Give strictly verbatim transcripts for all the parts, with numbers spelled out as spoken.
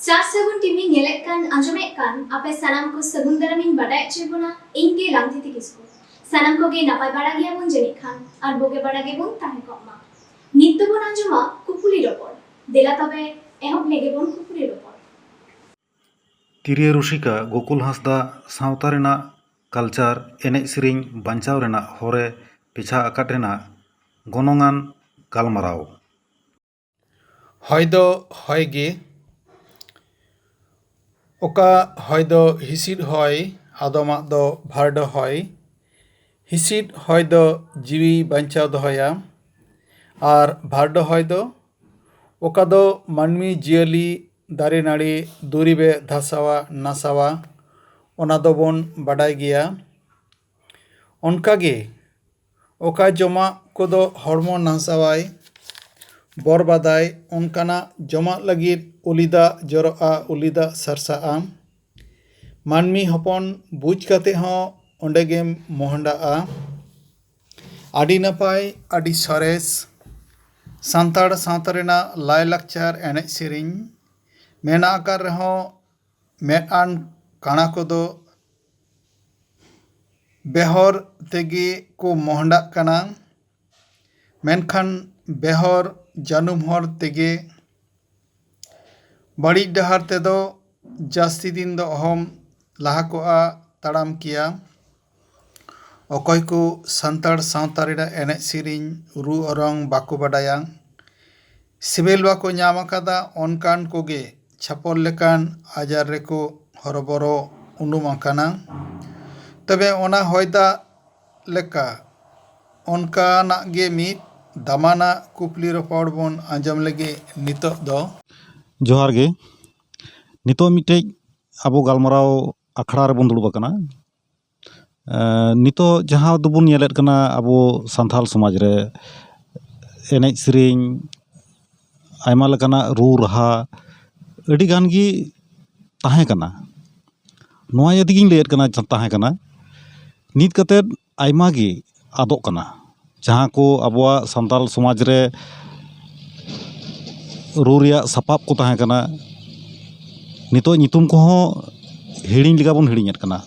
ᱥᱟᱨ ᱥᱟᱹᱜᱩᱱ ᱴᱤᱵᱷᱤ ᱧᱮᱞᱮᱫ ᱠᱟᱱ, ᱟᱸᱡᱚᱢᱮᱫ ᱠᱟᱱ ᱟᱯᱮ ᱥᱟᱱᱟᱢ ᱠᱚ ᱥᱟᱹᱜᱩᱱ ᱫᱟᱨᱟᱢᱤᱧ ᱵᱟᱰᱟᱭ ᱦᱚᱪᱚᱭᱮᱫ ᱵᱚᱱᱟ᱾ ᱤᱧ ᱜᱮ ᱞᱟᱝᱛᱤᱛᱤ ᱠᱤᱥᱠᱩ᱾ ᱥᱟᱱᱟᱢ ᱠᱚᱜᱮ ᱱᱟᱯᱟᱭ ᱵᱟᱲᱟ ᱜᱮᱭᱟᱵᱚᱱ ᱡᱟᱹᱱᱤᱡ ᱠᱷᱟᱱ, ᱟᱨ ᱵᱩᱜᱤ ᱵᱟᱲᱟ ᱜᱮᱵᱚᱱ ᱛᱟᱦᱮᱸ ᱠᱚᱜ ᱢᱟ᱾ ᱱᱤᱛ ᱫᱚᱵᱚᱱ ᱟᱸᱡᱚᱢᱟ ᱠᱩᱠᱞᱤ ᱨᱚᱯᱚᱲ᱾ ᱫᱮᱞᱟ ᱛᱚᱵᱮ ᱮᱦᱚᱵ ᱞᱮᱜᱮ ᱵᱚᱱ ᱠᱩᱠᱞᱤ ᱨᱚᱯᱚᱲ᱾ ᱛᱤᱨᱭᱳ ᱨᱩᱥᱤᱠᱟ ᱜᱳᱠᱩᱞ ᱦᱟᱸᱥᱫᱟ ᱥᱟᱶᱛᱟ ᱨᱮᱱᱟᱜ ᱠᱟᱞᱪᱟᱨ, ᱮᱱᱮᱡ ᱥᱮᱨᱮᱧ ᱵᱟᱧᱪᱟᱣ ᱨᱮᱱᱟᱜ ᱦᱚᱨᱮ ᱯᱮᱪᱷᱟ ᱟᱠᱟᱫ ᱨᱮᱱᱟᱜ ᱜᱚᱱᱚᱝᱟᱱ ᱜᱟᱞᱢᱟᱨᱟᱣ᱾ ᱦᱚᱭ ᱫᱚ ᱦᱚᱭ ᱜᱮ᱾ ᱚᱠᱟ ᱦᱚᱭ ᱫᱚ ᱦᱤᱸᱥᱤᱫ ᱦᱚᱭ, ᱟᱫᱚᱢᱟᱜ ᱫᱚ ᱵᱷᱟᱨᱰᱚ ᱦᱚᱭ᱾ ᱦᱤᱸᱥᱤᱫ ᱦᱚᱭ ᱫᱚ ᱡᱤᱣᱤ ᱵᱟᱧᱪᱟᱣ ᱫᱚᱦᱚᱭᱟ᱾ ᱟᱨ ᱵᱷᱟᱨᱰᱚ ᱦᱚᱭ ᱫᱚ ᱚᱠᱟ ᱫᱚ ᱢᱟᱹᱱᱢᱤ ᱡᱤᱭᱟᱹᱞᱤ, ᱫᱟᱨᱮ ᱱᱟᱹᱲᱤ, ᱫᱩᱨᱤᱵᱮ ᱫᱷᱟᱥᱟᱣᱟ, ᱱᱟᱥᱟᱣᱟ, ᱚᱱᱟ ᱫᱚᱵᱚᱱ ᱵᱟᱰᱟᱭ ᱜᱮᱭᱟ᱾ ᱚᱱᱠᱟᱜᱮ ᱚᱠᱟ ᱡᱚᱢᱟᱜ ᱠᱚᱫᱚ ᱦᱚᱲᱢᱚ ᱱᱟᱥᱟᱣᱟᱭ, ᱵᱚᱨᱵᱟᱫᱟᱭ, ᱚᱱᱠᱟᱱᱟᱜ ᱡᱚᱢᱟᱜ ᱞᱟᱹᱜᱤᱫ ᱩᱞᱤ ᱫᱟᱜ ᱡᱚᱨᱚᱜᱼᱟ, ᱩᱞᱤ ᱫᱟᱜ ᱥᱟᱨᱥᱟᱜᱼᱟ᱾ ᱢᱟᱹᱱᱢᱤ ᱦᱚᱯᱚᱱ ᱵᱩᱡᱽ ᱠᱟᱛᱮ ᱦᱚᱸ ᱚᱸᱰᱮ ᱜᱮᱢ ᱢᱚᱦᱰᱟᱜᱼᱟ᱾ ᱟᱹᱰᱤ ᱱᱟᱯᱟᱭ, ᱟᱹᱰᱤ ᱥᱚᱨᱮᱥ᱾ ᱥᱟᱱᱛᱟᱲ ᱥᱟᱶᱛᱟ ᱨᱮᱱᱟᱜ ᱞᱟᱭᱼᱞᱟᱠᱪᱟᱨ, ᱮᱱᱮᱡ ᱥᱮᱨᱮᱧ ᱢᱮᱱᱟᱜ ᱟᱠᱟᱫ ᱨᱮᱦᱚᱸ, ᱢᱮᱫ ᱟᱱ ᱠᱟᱬᱟ ᱠᱚᱫᱚ ᱵᱮᱦᱚᱨ ᱛᱮᱜᱮ ᱠᱚ ᱢᱚᱦᱰᱟᱜ ᱠᱟᱱᱟ᱾ ᱢᱮᱱᱠᱷᱟᱱ ᱵᱮᱦᱚᱨ ᱡᱟᱹᱱᱩᱢ ᱦᱚᱨ ᱛᱮᱜᱮ ᱵᱟᱹᱲᱤᱡ ᱰᱟᱦᱟᱨ ᱛᱮᱫᱚ ᱡᱟᱹᱥᱛᱤ ᱫᱤᱱ ᱫᱚ ᱚᱦᱚᱢ ᱞᱟᱦᱟ ᱠᱚᱜᱼᱟ, ᱛᱟᱲᱟᱢ ᱠᱮᱭᱟ᱾ ᱚᱠᱚᱭ ᱠᱚ ᱥᱟᱱᱛᱟᱲ ᱥᱟᱶᱛᱟ ᱨᱮᱱᱟᱜ ᱮᱱᱮᱡ ᱥᱮᱨᱮᱧ, ᱨᱩ ᱚᱨᱚᱝ ᱵᱟᱠᱚ ᱵᱟᱰᱟᱭᱟ, ᱥᱤᱵᱤᱞ ᱵᱟᱠᱚ ᱧᱟᱢ ᱟᱠᱟᱫᱟ, ᱚᱱᱠᱟᱱ ᱠᱚᱜᱮ ᱪᱷᱟᱯᱚᱞ ᱞᱮᱠᱟᱱ ᱟᱡᱟᱨ ᱨᱮᱠᱚ ᱦᱚᱨᱚᱵᱚᱨᱚ ᱩᱱᱩᱢ ᱟᱠᱟᱱᱟ᱾ ᱛᱚᱵᱮ ᱚᱱᱟ ᱦᱚᱭ ᱫᱟᱜ ᱞᱮᱠᱟ ᱚᱱᱠᱟᱱᱟᱜ ᱜᱮ ᱢᱤᱫ ᱫᱟᱢᱟᱱᱟᱜ ᱠᱩᱠᱞᱤ ᱨᱚᱯᱚᱲ ᱵᱚᱱ ᱟᱸᱡᱚᱢ ᱞᱮᱜᱮ ᱱᱤᱛᱚᱜ ᱫᱚ᱾ ᱡᱚᱦᱟᱨ ᱜᱮ᱾ ᱱᱤᱛᱚᱜ ᱢᱤᱫᱴᱮᱡ ᱟᱵᱚ ᱜᱟᱞᱢᱟᱨᱟᱣ ᱟᱠᱷᱲᱟ ᱨᱮᱵᱚᱱ ᱫᱩᱲᱩᱵ ᱟᱠᱟᱱᱟ᱾ ᱮᱸ, ᱱᱤᱛᱚᱜ ᱡᱟᱦᱟᱸ ᱫᱚᱵᱚᱱ ᱧᱮᱞᱮᱫ ᱠᱟᱱᱟ, ᱟᱵᱚ ᱥᱟᱱᱛᱟᱲ ᱥᱚᱢᱟᱡᱽ ᱨᱮ ᱮᱱᱮᱡ ᱥᱮᱨᱮᱧ, ᱟᱭᱢᱟ ᱞᱮᱠᱟᱱᱟᱜ ᱨᱩ ᱨᱟᱦᱟ ᱟᱹᱰᱤ ᱜᱟᱱ ᱜᱮ ᱛᱟᱦᱮᱸ ᱠᱟᱱᱟ᱾ ᱱᱚᱣᱟ ᱤᱭᱟᱹ ᱛᱮᱜᱮᱧ ᱞᱟᱹᱭᱮᱫ ᱠᱟᱱᱟ, ᱛᱟᱦᱮᱸ ᱠᱟᱱᱟ᱾ ᱱᱤᱛ ᱠᱟᱛᱮᱫ ᱟᱭᱢᱟ ᱜᱮ ᱟᱫᱚᱜ ᱠᱟᱱᱟ᱾ ᱡᱟᱦᱟᱸ ᱠᱚ ᱟᱵᱚᱣᱟᱜ ᱥᱟᱱᱛᱟᱲ ᱥᱚᱢᱟᱡᱽ ᱨᱮ ᱨᱩ ᱨᱮᱭᱟᱜ ᱥᱟᱯᱟᱵ ᱠᱚ ᱛᱟᱦᱮᱸ ᱠᱟᱱᱟ, ᱱᱤᱛᱚᱜ ᱧᱩᱛᱩᱢ ᱠᱚᱦᱚᱸ ᱦᱤᱲᱤᱧ ᱞᱮᱠᱟ ᱵᱚᱱ ᱦᱤᱲᱤᱧᱮᱫ ᱠᱟᱱᱟ᱾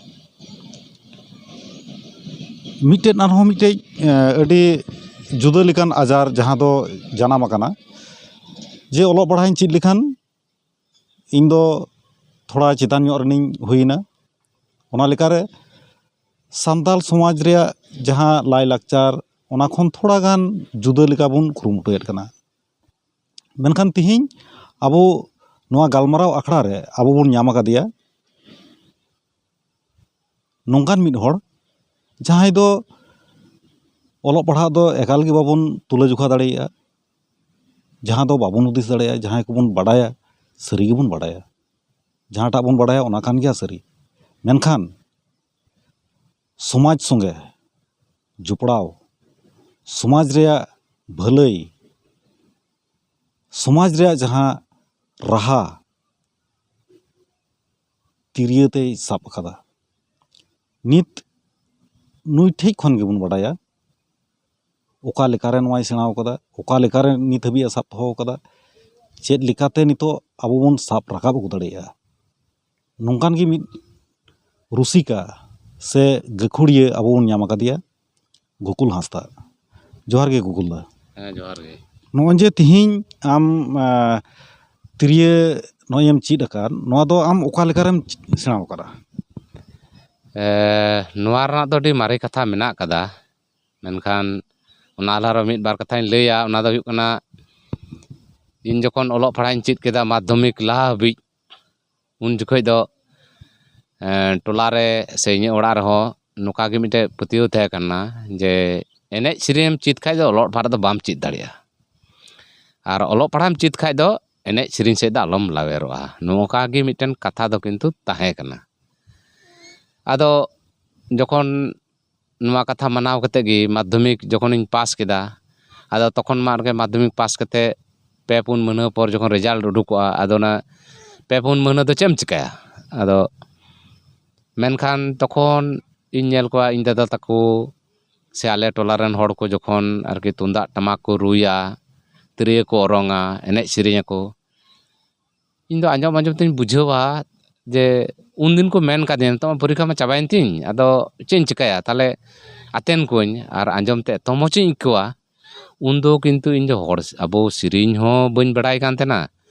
ᱢᱤᱫᱴᱮᱱ ᱟᱨᱦᱚᱸ ᱢᱤᱫᱴᱮᱡ, ᱮ, ᱟᱹᱰᱤ ᱡᱩᱫᱟᱹ ᱞᱮᱠᱟᱱ ᱟᱡᱟᱨ ᱡᱟᱦᱟᱸ ᱫᱚ ᱡᱟᱱᱟᱢ ᱟᱠᱟᱱᱟ, ᱡᱮ ᱚᱞᱚᱜ ᱯᱟᱲᱦᱟᱜ ᱤᱧ ᱪᱮᱫ ᱞᱮᱠᱷᱟᱱ ᱤᱧ ᱫᱚ ᱛᱷᱚᱲᱟ ᱪᱮᱛᱟᱱ ᱧᱚᱜ ᱨᱮᱱᱤᱧ ᱦᱩᱭᱮᱱᱟ᱾ ᱚᱱᱟ ᱞᱮᱠᱟᱨᱮ ᱥᱟᱱᱛᱟᱲ ᱥᱚᱢᱟᱡᱽ ᱨᱮᱭᱟᱜ ᱡᱟᱦᱟᱸ ᱞᱟᱭᱼᱞᱟᱠᱪᱟᱨ, ᱚᱱᱟ ᱠᱷᱚᱱ ᱛᱷᱚᱲᱟ ᱜᱟᱱ ᱡᱩᱫᱟᱹ ᱞᱮᱠᱟ ᱵᱚᱱ ᱠᱩᱨᱩᱢᱩᱴᱩᱭᱮᱫ ᱠᱟᱱᱟ᱾ ᱢᱮᱱᱠᱷᱟᱱ ᱛᱤᱦᱤᱧ ᱟᱵᱚ ᱱᱚᱣᱟ ᱜᱟᱞᱢᱟᱨᱟᱣ ᱟᱠᱷᱲᱟ ᱨᱮ ᱟᱵᱚ ᱵᱚᱱ ᱧᱟᱢ ᱟᱠᱟᱫᱮᱭᱟ ᱱᱚᱝᱠᱟᱱ ᱢᱤᱫ ᱦᱚᱲ, ᱡᱟᱦᱟᱸᱭ ᱫᱚ ᱚᱞᱚᱜ ᱯᱟᱲᱦᱟᱜ ᱫᱚ ᱮᱠᱟᱞ ᱜᱮ ᱵᱟᱵᱚᱱ ᱛᱩᱞᱟᱹ ᱡᱚᱠᱷᱟ ᱫᱟᱲᱮᱭᱟᱜᱼᱟ, ᱡᱟᱦᱟᱸ ᱫᱚ ᱵᱟᱵᱚᱱ ᱦᱩᱫᱤᱥ ᱫᱟᱲᱮᱭᱟᱜᱼᱟ, ᱡᱟᱦᱟᱸᱭ ᱠᱚᱵᱚᱱ ᱵᱟᱰᱟᱭᱟ, ᱥᱟᱹᱨᱤ ᱜᱮᱵᱚᱱ ᱵᱟᱰᱟᱭᱟ᱾ ᱡᱟᱦᱟᱸᱴᱟᱜ ᱵᱚᱱ ᱵᱟᱰᱟᱭᱟ, ᱚᱱᱟ ᱠᱟᱱ ᱜᱮᱭᱟ ᱥᱟᱹᱨᱤ᱾ ᱢᱮᱱᱠᱷᱟᱱ ᱥᱚᱢᱟᱡᱽ ᱥᱚᱸᱜᱮ ᱡᱚᱯᱲᱟᱣ, ᱥᱚᱢᱟᱡᱽ ᱨᱮᱭᱟᱜ ᱵᱷᱟᱹᱞᱟᱹᱭ, ᱥᱚᱢᱟᱡᱽ ᱨᱮᱭᱟᱜ ᱡᱟᱦᱟᱸ ᱨᱟᱦᱟ ᱛᱤᱨᱭᱟᱹ ᱛᱮᱭ ᱥᱟᱵ ᱟᱠᱟᱫᱟ᱾ ᱱᱤᱛ ᱱᱩᱭ ᱴᱷᱮᱡ ᱠᱷᱚᱱ ᱜᱮᱵᱚᱱ ᱵᱟᱰᱟᱭᱟ ᱚᱠᱟ ᱞᱮᱠᱟᱨᱮ ᱱᱚᱣᱟᱭ ᱥᱮᱬᱟ ᱟᱠᱟᱫᱟ, ᱚᱠᱟ ᱞᱮᱠᱟᱨᱮ ᱱᱤᱛ ᱦᱟᱹᱵᱤᱡ ᱮ ᱥᱟᱵ ᱫᱚᱦᱚ ᱟᱠᱟᱫᱟ, ᱪᱮᱫ ᱞᱮᱠᱟᱛᱮ ᱱᱤᱛᱚᱜ ᱟᱵᱚ ᱵᱚᱱ ᱥᱟᱵ ᱨᱟᱠᱟᱵ ᱟᱹᱜᱩ ᱫᱟᱲᱮᱭᱟᱜᱼᱟ᱾ ᱱᱚᱝᱠᱟᱱ ᱜᱮ ᱢᱤᱫ ᱨᱩᱥᱤᱠᱟ ᱥᱮ ᱜᱟᱹᱠᱷᱩᱲᱤᱭᱟᱹ ᱟᱵᱚ ᱵᱚᱱ ᱧᱟᱢ ᱟᱠᱟᱫᱮᱭᱟ, ᱜᱳᱠᱩᱞ ᱦᱟᱸᱥᱫᱟ᱾ ᱡᱚᱦᱟᱨ ᱜᱮ ᱜᱳᱠᱩᱞ ᱫᱟ᱾ ᱦᱮᱸ, ᱡᱚᱦᱟᱨ ᱜᱮ᱾ ᱱᱚᱜᱼᱚᱭ ᱡᱮ ᱛᱤᱦᱤᱧ ᱟᱢ, ᱟ, ᱛᱤᱨᱭᱟᱹ ᱱᱚᱜᱼᱚᱭ ᱮᱢ ᱪᱮᱫ ᱟᱠᱟᱫ, ᱱᱚᱣᱟ ᱫᱚ ᱟᱢ ᱚᱠᱟ ᱞᱮᱠᱟᱨᱮᱢ ᱥᱮᱬᱟ ᱟᱠᱟᱫᱟ? ᱮ, ᱱᱚᱣᱟ ᱨᱮᱱᱟᱜ ᱫᱚ ᱟᱹᱰᱤ ᱢᱟᱨᱮ ᱠᱟᱛᱷᱟ ᱢᱮᱱᱟᱜ ᱟᱠᱟᱫᱟ, ᱢᱮᱱᱠᱷᱟᱱ ᱚᱱᱟ ᱞᱟᱦᱟ ᱨᱮ ᱢᱤᱫ ᱵᱟᱨ ᱠᱟᱛᱷᱟᱧ ᱞᱟᱹᱭᱟ᱾ ᱚᱱᱟ ᱫᱚ ᱦᱩᱭᱩᱜ ᱠᱟᱱᱟ, ᱤᱧ ᱡᱚᱠᱷᱚᱱ ᱚᱞᱚᱜ ᱯᱟᱲᱦᱟᱜ ᱤᱧ ᱪᱮᱫ ᱠᱮᱫᱟ ᱢᱟᱫᱽᱫᱷᱚᱢᱤᱠ ᱞᱟᱦᱟ ᱦᱟᱹᱵᱤᱡ, ᱩᱱ ᱡᱚᱠᱷᱚᱡ ᱫᱚ, ᱮ, ᱴᱚᱞᱟ ᱨᱮ ᱥᱮ ᱤᱧᱟᱹᱜ ᱚᱲᱟᱜ ᱨᱮᱦᱚᱸ ᱱᱚᱝᱠᱟ ᱜᱮ ᱢᱤᱫᱴᱮᱡ ᱯᱟᱹᱛᱭᱟᱹᱣ ᱛᱟᱦᱮᱸ ᱠᱟᱱᱟ ᱡᱮ ᱮᱱᱮᱡ ᱥᱮᱨᱮᱧ ᱮᱢ ᱪᱮᱫ ᱠᱷᱟᱡ ᱫᱚ ᱚᱞᱚᱜ ᱯᱟᱲᱦᱟᱜ ᱫᱚ ᱵᱟᱢ ᱪᱮᱫ ᱫᱟᱲᱮᱭᱟᱜᱼᱟ, ᱟᱨ ᱚᱞᱚᱜ ᱯᱟᱲᱦᱟᱜ ᱮᱢ ᱪᱮᱫ ᱠᱷᱟᱡ ᱫᱚ ᱮᱱᱮᱡ ᱥᱮᱨᱮᱧ ᱥᱮᱫ ᱫᱚ ᱟᱞᱚᱢ ᱞᱟᱣᱮᱨᱚᱜᱼᱟ᱾ ᱱᱚᱝᱠᱟ ᱜᱮ ᱢᱤᱫᱴᱮᱱ ᱠᱟᱛᱷᱟ ᱫᱚ ᱠᱤᱱᱛᱩ ᱛᱟᱦᱮᱸ ᱠᱟᱱᱟ᱾ ᱟᱫᱚ ᱡᱚᱠᱷᱚᱱ ᱱᱚᱣᱟ ᱠᱟᱛᱷᱟ ᱢᱟᱱᱟᱣ ᱠᱟᱛᱮ ᱜᱮ ᱢᱟᱫᱽᱫᱷᱚᱢᱤᱠ ᱡᱚᱠᱷᱚᱱᱤᱧ ᱯᱟᱥ ᱠᱮᱫᱟ, ᱟᱫᱚ ᱛᱚᱠᱷᱚᱱ ᱢᱟ ᱟᱨᱠᱤ ᱢᱟᱫᱽᱫᱷᱚᱢᱤᱠ ᱯᱟᱥ ᱠᱟᱛᱮ ᱯᱮ ᱯᱩᱱ ᱢᱟᱹᱦᱱᱟᱹ ᱯᱚᱨ ᱡᱚᱠᱷᱚᱱ ᱨᱮᱡᱟᱞᱴ ᱩᱰᱩᱠᱚᱜᱼᱟ, ᱟᱫᱚ ᱚᱱᱟ ᱯᱮ ᱯᱩᱱ ᱢᱟᱹᱦᱱᱟᱹ ᱫᱚ ᱪᱮᱫ ᱮᱢ ᱪᱤᱠᱟᱹᱭᱟ? ᱟᱫᱚ ᱢᱮᱱᱠᱷᱟᱱ ᱛᱚᱠᱷᱚᱱ ᱤᱧ ᱧᱮᱞ ᱠᱚᱣᱟ, ᱤᱧ ᱫᱟᱫᱟ ᱛᱟᱠᱚ ᱥᱮ ᱟᱞᱮ ᱴᱚᱞᱟ ᱨᱮᱱ ᱦᱚᱲ ᱠᱚ ᱡᱚᱠᱷᱚᱱ ᱟᱨᱠᱤ ᱛᱩᱢᱫᱟᱜ ᱴᱟᱢᱟᱠ ᱠᱚ ᱨᱩᱭᱟ, ᱛᱤᱨᱭᱳ ᱠᱚ ᱚᱨᱚᱝᱟ, ᱮᱱᱮᱡ ᱥᱮᱨᱮᱧ ᱟᱠᱚ, ᱤᱧ ᱫᱚ ᱟᱸᱡᱚᱢ ᱟᱸᱡᱚᱢ ᱛᱤᱧ ᱵᱩᱡᱷᱟᱹᱣᱟ ᱡᱮ ᱩᱱᱫᱤᱱ ᱠᱚ ᱢᱮᱱ ᱠᱟᱫᱤᱧᱟ, "ᱱᱤᱛᱚᱜ ᱢᱟ ᱯᱚᱨᱤᱠᱠᱷᱟ ᱢᱟ ᱪᱟᱵᱟᱭᱮᱱ ᱛᱤᱧ, ᱟᱫᱚ ᱪᱮᱫ ᱤᱧ ᱪᱤᱠᱟᱹᱭᱟ?" ᱛᱟᱦᱞᱮ ᱟᱛᱮᱱ ᱠᱚᱣᱟᱹᱧ ᱟᱨ ᱟᱸᱡᱚᱢ ᱛᱮ ᱮᱛᱚ ᱢᱚᱡᱽ ᱤᱧ ᱟᱹᱭᱠᱟᱹᱣᱟ᱾ ᱩᱱᱫᱚ ᱠᱤᱱᱛᱩ ᱤᱧ ᱫᱚ ᱦᱚᱲ, ᱟᱵᱚ ᱥᱮᱨᱮᱧ ᱦᱚᱸ ᱵᱟᱹᱧ ᱵᱟᱲᱟᱭ ᱠᱟᱱ ᱛᱟᱦᱮᱱᱟ,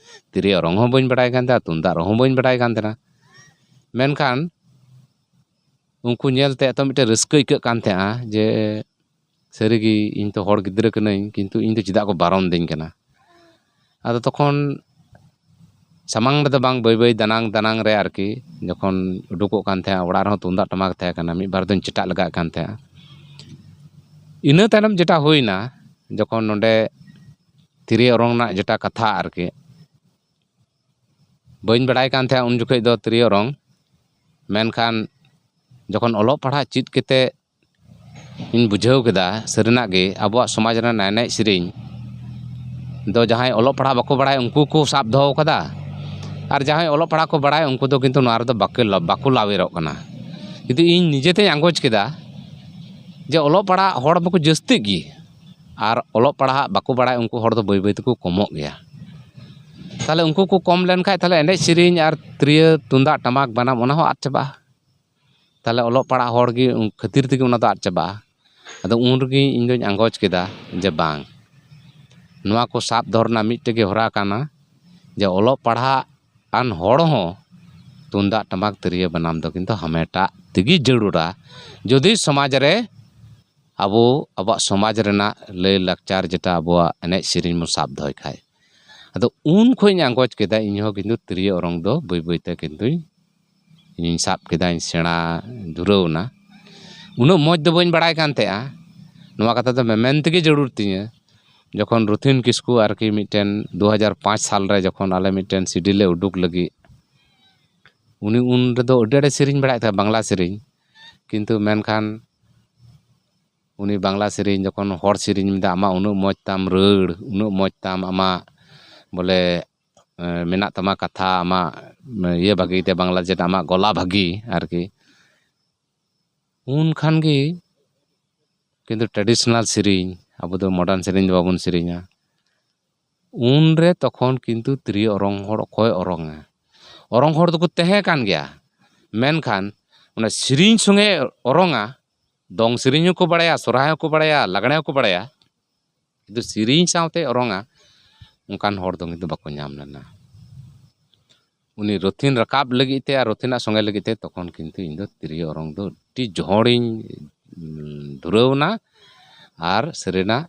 ᱛᱤᱨᱭᱳ ᱚᱨᱚᱝ ᱦᱚᱸ ᱵᱟᱹᱧ ᱵᱟᱲᱟᱭ ᱠᱟᱱ ᱛᱟᱦᱮᱱᱟ, ᱛᱩᱢᱫᱟᱜ ᱨᱩ ᱦᱚᱸ ᱵᱟᱹᱧ ᱵᱟᱲᱟᱭ ᱠᱟᱱ ᱛᱟᱦᱮᱱᱟ᱾ ᱢᱮᱱᱠᱷᱟᱱ ᱩᱱᱠᱩ ᱧᱮᱞᱛᱮ ᱮᱛᱚ ᱢᱤᱫᱴᱮᱱ ᱨᱟᱹᱥᱠᱟᱹ ᱟᱹᱭᱠᱟᱹᱜ ᱠᱟᱱ ᱛᱟᱦᱮᱸᱜᱼᱟ ᱡᱮ ᱥᱟᱹᱨᱤᱜᱮ ᱤᱧ ᱛᱚ ᱦᱚᱲ ᱜᱤᱫᱽᱨᱟᱹ ᱠᱟᱹᱱᱟᱹᱧ, ᱠᱤᱱᱛᱩ ᱤᱧ ᱫᱚ ᱪᱮᱫᱟᱜ ᱠᱚ ᱵᱟᱨᱚᱱ ᱫᱤᱧ ᱠᱟᱱᱟ? ᱟᱫᱚ ᱛᱚᱠᱷᱚᱱ ᱥᱟᱢᱟᱝ ᱨᱮᱫᱚ ᱵᱟᱝ, ᱵᱟᱹᱭ ᱵᱟᱹᱭ ᱫᱟᱱᱟᱝ ᱫᱟᱱᱟᱝ ᱨᱮ ᱟᱨᱠᱤ ᱡᱚᱠᱷᱚᱱ ᱩᱰᱩᱠᱚᱜ ᱠᱟᱱ ᱛᱟᱦᱮᱸᱜᱼᱟ, ᱚᱲᱟᱜ ᱨᱮᱦᱚᱸ ᱛᱩᱢᱫᱟᱜ ᱴᱟᱢᱟᱠ ᱛᱟᱦᱮᱸ ᱠᱟᱱᱟ, ᱢᱤᱫ ᱵᱟᱨ ᱫᱚᱧ ᱪᱮᱴᱟᱜ ᱞᱮᱜᱟᱜ ᱠᱟᱱ ᱛᱟᱦᱮᱸᱜᱼᱟ᱾ ᱤᱱᱟᱹ ᱛᱟᱭᱱᱚᱢ ᱡᱮᱴᱟ ᱦᱩᱭᱱᱟ, ᱡᱚᱠᱷᱚᱱ ᱱᱚᱰᱮ ᱛᱤᱨᱭᱳ ᱚᱨᱚᱝ ᱨᱮᱱᱟᱜ ᱡᱮᱴᱟ ᱠᱟᱛᱷᱟ ᱟᱨᱠᱤ, ᱵᱟᱹᱧ ᱵᱟᱲᱟᱭ ᱠᱟᱱ ᱛᱟᱦᱮᱸᱜᱼᱟ ᱩᱱ ᱡᱚᱠᱷᱚᱱ ᱫᱚ ᱛᱤᱨᱭᱳ ᱚᱨᱚᱝ, ᱢᱮᱱᱠᱷᱟᱱ ᱡᱚᱠᱷᱚᱱ ᱚᱞᱚᱜ ᱯᱟᱲᱦᱟᱜ ᱪᱮᱫ ᱠᱟᱛᱮ ᱤᱧ ᱵᱩᱡᱷᱟᱹᱣ ᱠᱮᱫᱟ, ᱥᱟᱹᱨᱤᱱᱟᱜ ᱜᱮ ᱟᱵᱚᱣᱟᱜ ᱥᱚᱢᱟᱡᱽ ᱨᱮᱱᱟᱜ ᱮᱱᱮᱡ ᱥᱮᱨᱮᱧ ᱫᱚ ᱡᱟᱦᱟᱸᱭ ᱚᱞᱚᱜ ᱯᱟᱲᱦᱟᱜ ᱵᱟᱠᱚ ᱵᱟᱲᱟᱭ ᱩᱱᱠᱩ ᱠᱚ ᱥᱟᱵ ᱫᱚᱦᱚ ᱠᱟᱫᱟ, ᱟᱨ ᱡᱟᱦᱟᱸᱭ ᱚᱞᱚᱜ ᱯᱟᱲᱦᱟᱜ ᱠᱚ ᱵᱟᱲᱟᱭ ᱩᱱᱠᱩ ᱫᱚ ᱠᱤᱱᱛᱩ ᱱᱚᱣᱟ ᱨᱮᱫᱚ ᱵᱟᱠᱚ ᱵᱟᱠᱚ ᱞᱟᱣᱮᱨᱚᱜ ᱠᱟᱱᱟ᱾ ᱠᱤᱱᱛᱩ ᱤᱧ ᱱᱤᱡᱮᱛᱮᱧ ᱟᱸᱜᱚᱪ ᱠᱮᱫᱟ ᱡᱮ ᱚᱞᱚᱜ ᱯᱟᱲᱦᱟᱜ ᱦᱚᱲ ᱢᱟᱠᱚ ᱡᱟᱹᱥᱛᱤᱜ ᱜᱮ, ᱟᱨ ᱚᱞᱚᱜ ᱯᱟᱲᱦᱟᱜ ᱵᱟᱠᱚ ᱵᱟᱲᱟᱭ ᱩᱱᱠᱩ ᱦᱚᱲ ᱫᱚ ᱵᱟᱹᱭ ᱵᱟᱹᱭ ᱛᱮᱠᱚ ᱠᱚᱢᱚᱜ ᱜᱮᱭᱟ᱾ ᱛᱟᱦᱞᱮ ᱩᱱᱠᱩ ᱠᱚ ᱠᱚᱢ ᱞᱮᱱᱠᱷᱟᱡ ᱛᱟᱦᱞᱮ ᱮᱱᱮᱡ ᱥᱮᱨᱮᱧ ᱟᱨ ᱛᱤᱨᱭᱳ ᱛᱩᱢᱫᱟᱜ ᱴᱟᱢᱟᱠ ᱵᱟᱱᱟᱢ ᱚᱱᱟ ᱦᱚᱸ ᱟᱫ ᱪᱟᱵᱟᱜᱼᱟ᱾ ᱛᱟᱦᱞᱮ ᱚᱞᱚᱜ ᱯᱟᱲᱦᱟᱜ ᱦᱚᱲ ᱜᱮ ᱩᱱ ᱠᱷᱟᱹᱛᱤᱨ ᱛᱮᱜᱮ ᱚᱱᱟ ᱫᱚ ᱟᱫ ᱪᱟᱵᱟᱜᱼᱟ᱾ ᱟᱫᱚ ᱩᱱ ᱨᱮᱜᱮ ᱤᱧ ᱫᱚᱧ ᱟᱸᱜᱚᱪ ᱠᱮᱫᱟ ᱡᱮ ᱵᱟᱝ, ᱱᱚᱣᱟ ᱠᱚ ᱥᱟᱵ ᱫᱚᱦᱚ ᱨᱮᱱᱟᱜ ᱢᱤᱫᱴᱮᱡ ᱜᱮ ᱦᱚᱨᱟ ᱠᱟᱱᱟ ᱡᱮ ᱚᱞᱚᱜ ᱯᱟᱲᱦᱟᱜ ᱟᱱ ᱦᱚᱲ ᱦᱚᱸ ᱛᱩᱢᱫᱟᱜ ᱴᱟᱢᱟᱠ ᱛᱤᱨᱭᱳ ᱵᱟᱱᱟᱢ ᱫᱚ ᱠᱤᱱᱛᱩ ᱦᱟᱢᱮᱴᱟᱜ ᱛᱮᱜᱮ ᱡᱟᱹᱨᱩᱲᱟ᱾ ᱡᱩᱫᱤ ᱥᱚᱢᱟᱡᱽ ᱨᱮ ᱟᱵᱚ ᱟᱵᱚᱣᱟᱜ ᱥᱚᱢᱟᱡᱽ ᱨᱮᱱᱟᱜ ᱞᱟᱹᱭ ᱞᱟᱠᱪᱟᱨ ᱡᱮᱴᱟ ᱟᱵᱚᱣᱟᱜ ᱮᱱᱮᱡ ᱥᱮᱨᱮᱧ ᱵᱚᱱ ᱥᱟᱵ ᱫᱚᱦᱚᱭ ᱠᱷᱟᱡ, ᱟᱫᱚ ᱩᱱ ᱠᱷᱚᱱ ᱤᱧ ᱟᱸᱜᱚᱪ ᱠᱮᱫᱟ ᱤᱧᱦᱚᱸ ᱠᱤᱱᱛᱩ ᱛᱤᱨᱭᱳ ᱚᱨᱚᱝ ᱫᱚ ᱵᱟᱹᱭ ᱵᱟᱹᱭ ᱛᱮ ᱠᱤᱱᱛᱩᱧ ᱤᱧᱤᱧ ᱥᱟᱵ ᱠᱮᱫᱟᱧ, ᱥᱮᱬᱟ ᱫᱷᱩᱨᱟᱹᱣ ᱮᱱᱟ᱾ ᱩᱱᱟᱹᱜ ᱢᱚᱡᱽ ᱫᱚ ᱵᱟᱹᱧ ᱵᱟᱲᱟᱭ ᱠᱟᱱ ᱛᱟᱦᱮᱸᱜᱼᱟ᱾ ᱱᱚᱣᱟ ᱠᱟᱛᱷᱟ ᱫᱚ ᱢᱮᱢᱮᱱ ᱛᱮᱜᱮ ᱡᱟᱹᱨᱩᱲ ᱛᱤᱧᱟᱹ᱾ ᱡᱚᱠᱷᱚᱱ ᱨᱩᱛᱷᱤᱱ ᱠᱤᱥᱠᱩ ᱟᱨᱠᱤ ᱢᱤᱫᱴᱮᱱ ᱫᱩ ᱦᱟᱡᱟᱨ ᱯᱟᱸᱪ ᱥᱟᱞ ᱨᱮ ᱡᱚᱠᱷᱚᱱ ᱟᱞᱮ ᱢᱤᱫᱴᱮᱱ ᱥᱤᱰᱤ ᱞᱮ ᱩᱰᱩᱠ ᱞᱟᱹᱜᱤᱫ, ᱩᱱᱤ ᱩᱱ ᱨᱮᱫᱚ ᱟᱹᱰᱤ ᱟᱸᱴᱮ ᱥᱮᱨᱮᱧ ᱵᱟᱲᱟᱭᱮᱫ ᱛᱟᱦᱮᱸᱫ ᱵᱟᱝᱞᱟ ᱥᱮᱨᱮᱧ, ᱠᱤᱱᱛᱩ ᱢᱮᱱᱠᱷᱟᱱ ᱩᱱᱤ ᱵᱟᱝᱞᱟ ᱥᱮᱨᱮᱧ ᱡᱚᱠᱷᱚᱱ ᱦᱚᱲ ᱥᱮᱨᱮᱧ ᱢᱮᱱᱫᱟ, "ᱟᱢᱟᱜ ᱩᱱᱟᱹᱜ ᱢᱚᱡᱽ ᱛᱟᱢ ᱨᱟᱹᱲ, ᱩᱱᱟᱹᱜ ᱢᱚᱡᱽ ᱛᱟᱢ ᱟᱢᱟᱜ ᱵᱚᱞᱮ, ᱮ, ᱢᱮᱱᱟᱜ ᱛᱟᱢᱟ ᱠᱟᱛᱷᱟ, ᱟᱢᱟᱜ, ᱮ, ᱤᱭᱟᱹ ᱵᱷᱟᱹᱜᱤ ᱛᱮ ᱵᱟᱝᱞᱟ ᱡᱮᱴᱟ ᱟᱢᱟᱜ ᱜᱚᱞᱟ ᱵᱷᱟᱹᱜᱤ ᱟᱨᱠᱤ", ᱩᱱ ᱠᱷᱟᱱ ᱜᱮ ᱠᱤᱱᱛᱩ traditional ᱥᱮᱨᱮᱧ, ᱟᱵᱚ ᱫᱚ modern ᱥᱮᱨᱮᱧ ᱫᱚ ᱵᱟᱵᱚᱱ ᱥᱮᱨᱮᱧᱟ᱾ ᱩᱱᱨᱮ ᱛᱚᱠᱷᱚᱱ ᱠᱤᱱᱛᱩ ᱛᱤᱨᱭᱳ ᱚᱨᱚᱝ ᱦᱚᱲ ᱚᱠᱚᱭ ᱚᱨᱚᱝᱟ? ᱚᱨᱚᱝ ᱦᱚᱲ ᱫᱚᱠᱚ ᱛᱟᱦᱮᱸ ᱠᱟᱱ ᱜᱮᱭᱟ, ᱢᱮᱱᱠᱷᱟᱱ ᱚᱱᱟ ᱥᱮᱨᱮᱧ ᱥᱚᱸᱜᱮ ᱚᱨᱚᱝᱟ, ᱫᱚᱝ ᱥᱮᱨᱮᱧ ᱦᱚᱸᱠᱚ ᱵᱟᱲᱟᱭᱟ, ᱥᱚᱨᱦᱟᱭ ᱦᱚᱸᱠᱚ ᱵᱟᱲᱟᱭᱟ, ᱞᱟᱜᱽᱬᱮ ᱦᱚᱸᱠᱚ ᱵᱟᱲᱟᱭᱟ, ᱠᱤᱱᱛᱩ ᱥᱮᱨᱮᱧ ᱥᱟᱶᱛᱮ ᱚᱨᱚᱝᱟ, ᱚᱱᱠᱟᱱ ᱦᱚᱲ ᱫᱚ ᱠᱤᱱᱛᱩ ᱵᱟᱠᱚ ᱧᱟᱢ ᱞᱮᱱᱟ᱾ ᱩᱱᱤ ᱨᱩᱛᱷᱤᱱ ᱨᱟᱠᱟᱵ ᱞᱟᱹᱜᱤᱫ ᱛᱮ ᱟᱨ ᱨᱩᱛᱷᱤᱱᱟᱜ ᱥᱚᱸᱜᱮ ᱞᱟᱹᱜᱤᱫ ᱛᱮ ᱛᱚᱠᱷᱚᱱ ᱠᱤᱱᱛᱩ ᱤᱧ ᱫᱚ ᱛᱤᱨᱭᱳ ᱚᱨᱚᱝ ᱫᱚ ᱟᱹᱰᱤ ᱡᱚᱦᱚᱲᱤᱧ, ᱩᱸ, ᱫᱷᱩᱨᱟᱹᱣ ᱮᱱᱟ᱾ ᱟᱨ ᱥᱟᱹᱨᱤᱱᱟᱜ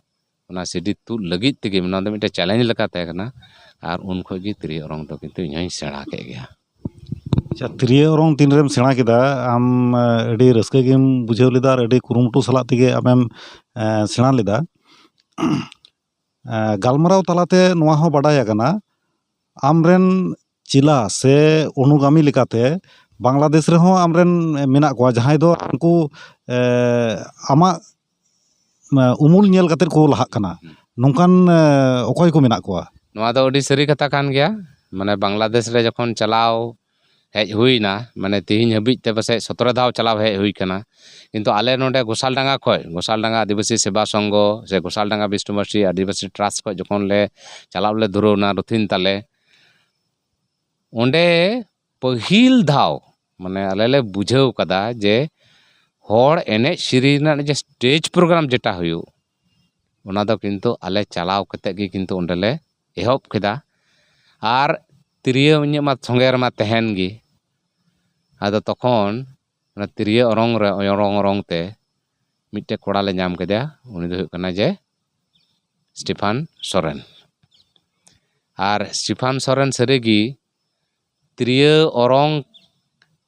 ᱚᱱᱟ ᱥᱤᱰᱤ ᱛᱩᱫ ᱞᱟᱹᱜᱤᱫ ᱛᱮᱜᱮ, ᱱᱚᱣᱟ ᱫᱚ ᱢᱤᱫᱴᱮᱱ ᱪᱮᱞᱮᱧᱡᱽ ᱞᱮᱠᱟ ᱛᱟᱦᱮᱸ ᱠᱟᱱᱟ᱾ ᱟᱨ ᱩᱱ ᱠᱷᱚᱱ ᱜᱮ ᱛᱤᱨᱭᱳ ᱚᱨᱚᱝ ᱫᱚ ᱠᱤᱱᱛᱩ ᱤᱧ ᱦᱚᱸᱧ ᱥᱮᱬᱟ ᱠᱮᱫ ᱜᱮᱭᱟ᱾ ᱟᱪᱪᱷᱟ, ᱛᱤᱨᱭᱳ ᱚᱨᱚᱝ ᱛᱤᱱᱨᱮᱢ ᱥᱮᱬᱟ ᱠᱮᱫᱟ ᱟᱢ? ᱟᱹᱰᱤ ᱨᱟᱹᱥᱠᱟᱹ ᱜᱮᱢ ᱵᱩᱡᱷᱟᱹᱣ ᱞᱮᱫᱟ ᱟᱨ ᱟᱹᱰᱤ ᱠᱩᱨᱩᱢᱩᱴᱩ ᱥᱟᱞᱟᱜ ᱛᱮᱜᱮ ᱟᱢᱮᱢ ᱥᱮᱬᱟ ᱞᱮᱫᱟ᱾ ᱜᱟᱞᱢᱟᱨᱟᱣ ᱛᱟᱞᱟᱛᱮ ᱱᱚᱣᱟ ᱦᱚᱸ ᱵᱟᱰᱟᱭ ᱟᱠᱟᱱᱟ, ᱟᱢᱨᱮᱱ ᱪᱮᱞᱟ ᱥᱮ ᱚᱱᱩᱜᱟᱢᱤ ᱞᱮᱠᱟᱛᱮ ᱵᱟᱝᱞᱟᱫᱮᱥ ᱨᱮᱦᱚᱸ ᱟᱢᱨᱮᱱ ᱢᱮᱱᱟᱜ ᱠᱚᱣᱟ, ᱡᱟᱦᱟᱸᱭ ᱫᱚ ᱩᱱᱠᱩ ᱟᱢᱟᱜ ᱩᱢᱩᱞ ᱧᱮᱞ ᱠᱟᱛᱮ ᱠᱚ ᱞᱟᱦᱟᱜ ᱠᱟᱱᱟ, ᱱᱚᱝᱠᱟᱱ ᱚᱠᱚᱭ ᱠᱚ ᱢᱮᱱᱟᱜ ᱠᱚᱣᱟ? ᱱᱚᱣᱟ ᱫᱚ ᱟᱹᱰᱤ ᱥᱟᱹᱨᱤ ᱠᱟᱛᱷᱟ ᱠᱟᱱ ᱜᱮᱭᱟ᱾ ᱢᱟᱱᱮ ᱵᱟᱝᱞᱟᱫᱮᱥ ᱨᱮ ᱡᱚᱠᱷᱚᱱ ᱪᱟᱞᱟᱣ ᱦᱮᱡ ᱦᱩᱭᱱᱟ, ᱢᱟᱱᱮ ᱛᱮᱦᱮᱧ ᱦᱟᱹᱵᱤᱡ ᱛᱮ ᱯᱟᱥᱮᱡ ᱥᱚᱛᱨᱚ ᱫᱷᱟᱣ ᱪᱟᱞᱟᱣ ᱦᱮᱡ ᱦᱩᱭ ᱠᱟᱱᱟ᱾ ᱠᱤᱱᱛᱩ ᱟᱞᱮ ᱱᱚᱰᱮ ᱜᱳᱥᱟᱞᱰᱟᱸᱜᱟ ᱠᱷᱚᱡ, ᱜᱳᱥᱟᱞᱰᱟᱸᱜᱟ ᱟᱹᱫᱤᱵᱟᱹᱥᱤ ᱥᱮᱵᱟ ᱥᱚᱝᱜᱷᱚ ᱥᱮ ᱜᱳᱥᱟᱞᱰᱟᱸᱜᱟ ᱵᱤᱥᱱᱩᱵᱟᱥᱤ ᱟᱹᱫᱤᱵᱟᱹᱥᱤ ᱴᱨᱟᱥᱴ ᱠᱷᱚᱡ ᱡᱚᱠᱷᱚᱱ ᱞᱮ ᱪᱟᱞᱟᱣ ᱞᱮ ᱫᱷᱩᱨᱟᱹᱣᱱᱟ ᱨᱩᱛᱷᱤᱱ ᱛᱟᱞᱮ, ᱚᱸᱰᱮ ᱯᱟᱹᱦᱤᱞ ᱫᱷᱟᱣ ᱢᱟᱱᱮ ᱟᱞᱮ ᱞᱮ ᱵᱩᱡᱷᱟᱹᱣ ᱠᱟᱫᱟ ᱡᱮ ᱦᱚᱲ ᱮᱱᱮᱡ ᱥᱮᱨᱮᱧ ᱨᱮᱱᱟᱜ ᱡᱮ ᱥᱴᱮᱡᱽ ᱯᱨᱳᱜᱨᱟᱢ ᱡᱮᱴᱟ ᱦᱩᱭᱩᱜ, ᱚᱱᱟ ᱫᱚ ᱠᱤᱱᱛᱩ ᱟᱞᱮ ᱪᱟᱞᱟᱣ ᱠᱟᱛᱮ ᱜᱮ ᱠᱤᱱᱛᱩ ᱚᱸᱰᱮ ᱞᱮ ᱮᱦᱚᱵ ᱠᱮᱫᱟ᱾ ᱟᱨ ᱛᱤᱨᱭᱳ ᱤᱧᱟᱹᱜ ᱢᱟ ᱥᱚᱸᱜᱮ ᱨᱮᱢᱟ ᱛᱟᱦᱮᱱ ᱜᱮ᱾ ᱟᱫᱚ ᱛᱚᱠᱷᱚᱱ ᱚᱱᱟ ᱛᱤᱨᱭᱳ ᱚᱨᱚᱝ ᱨᱮ, ᱚᱨᱚᱝ ᱚᱨᱚᱝ ᱛᱮ ᱢᱤᱫᱴᱮᱡ ᱠᱚᱲᱟ ᱞᱮ ᱧᱟᱢ ᱠᱮᱫᱮᱭᱟ᱾ ᱩᱱᱤ ᱫᱚ ᱦᱩᱭᱩᱜ ᱠᱟᱱᱟ ᱡᱮ ᱥᱴᱤᱯᱷᱟᱱ ᱥᱚᱨᱮᱱ᱾ ᱟᱨ ᱥᱴᱤᱯᱷᱟᱱ ᱥᱚᱨᱮᱱ ᱥᱟᱹᱨᱤᱜᱮ ᱛᱤᱨᱭᱳ ᱚᱨᱚᱝ,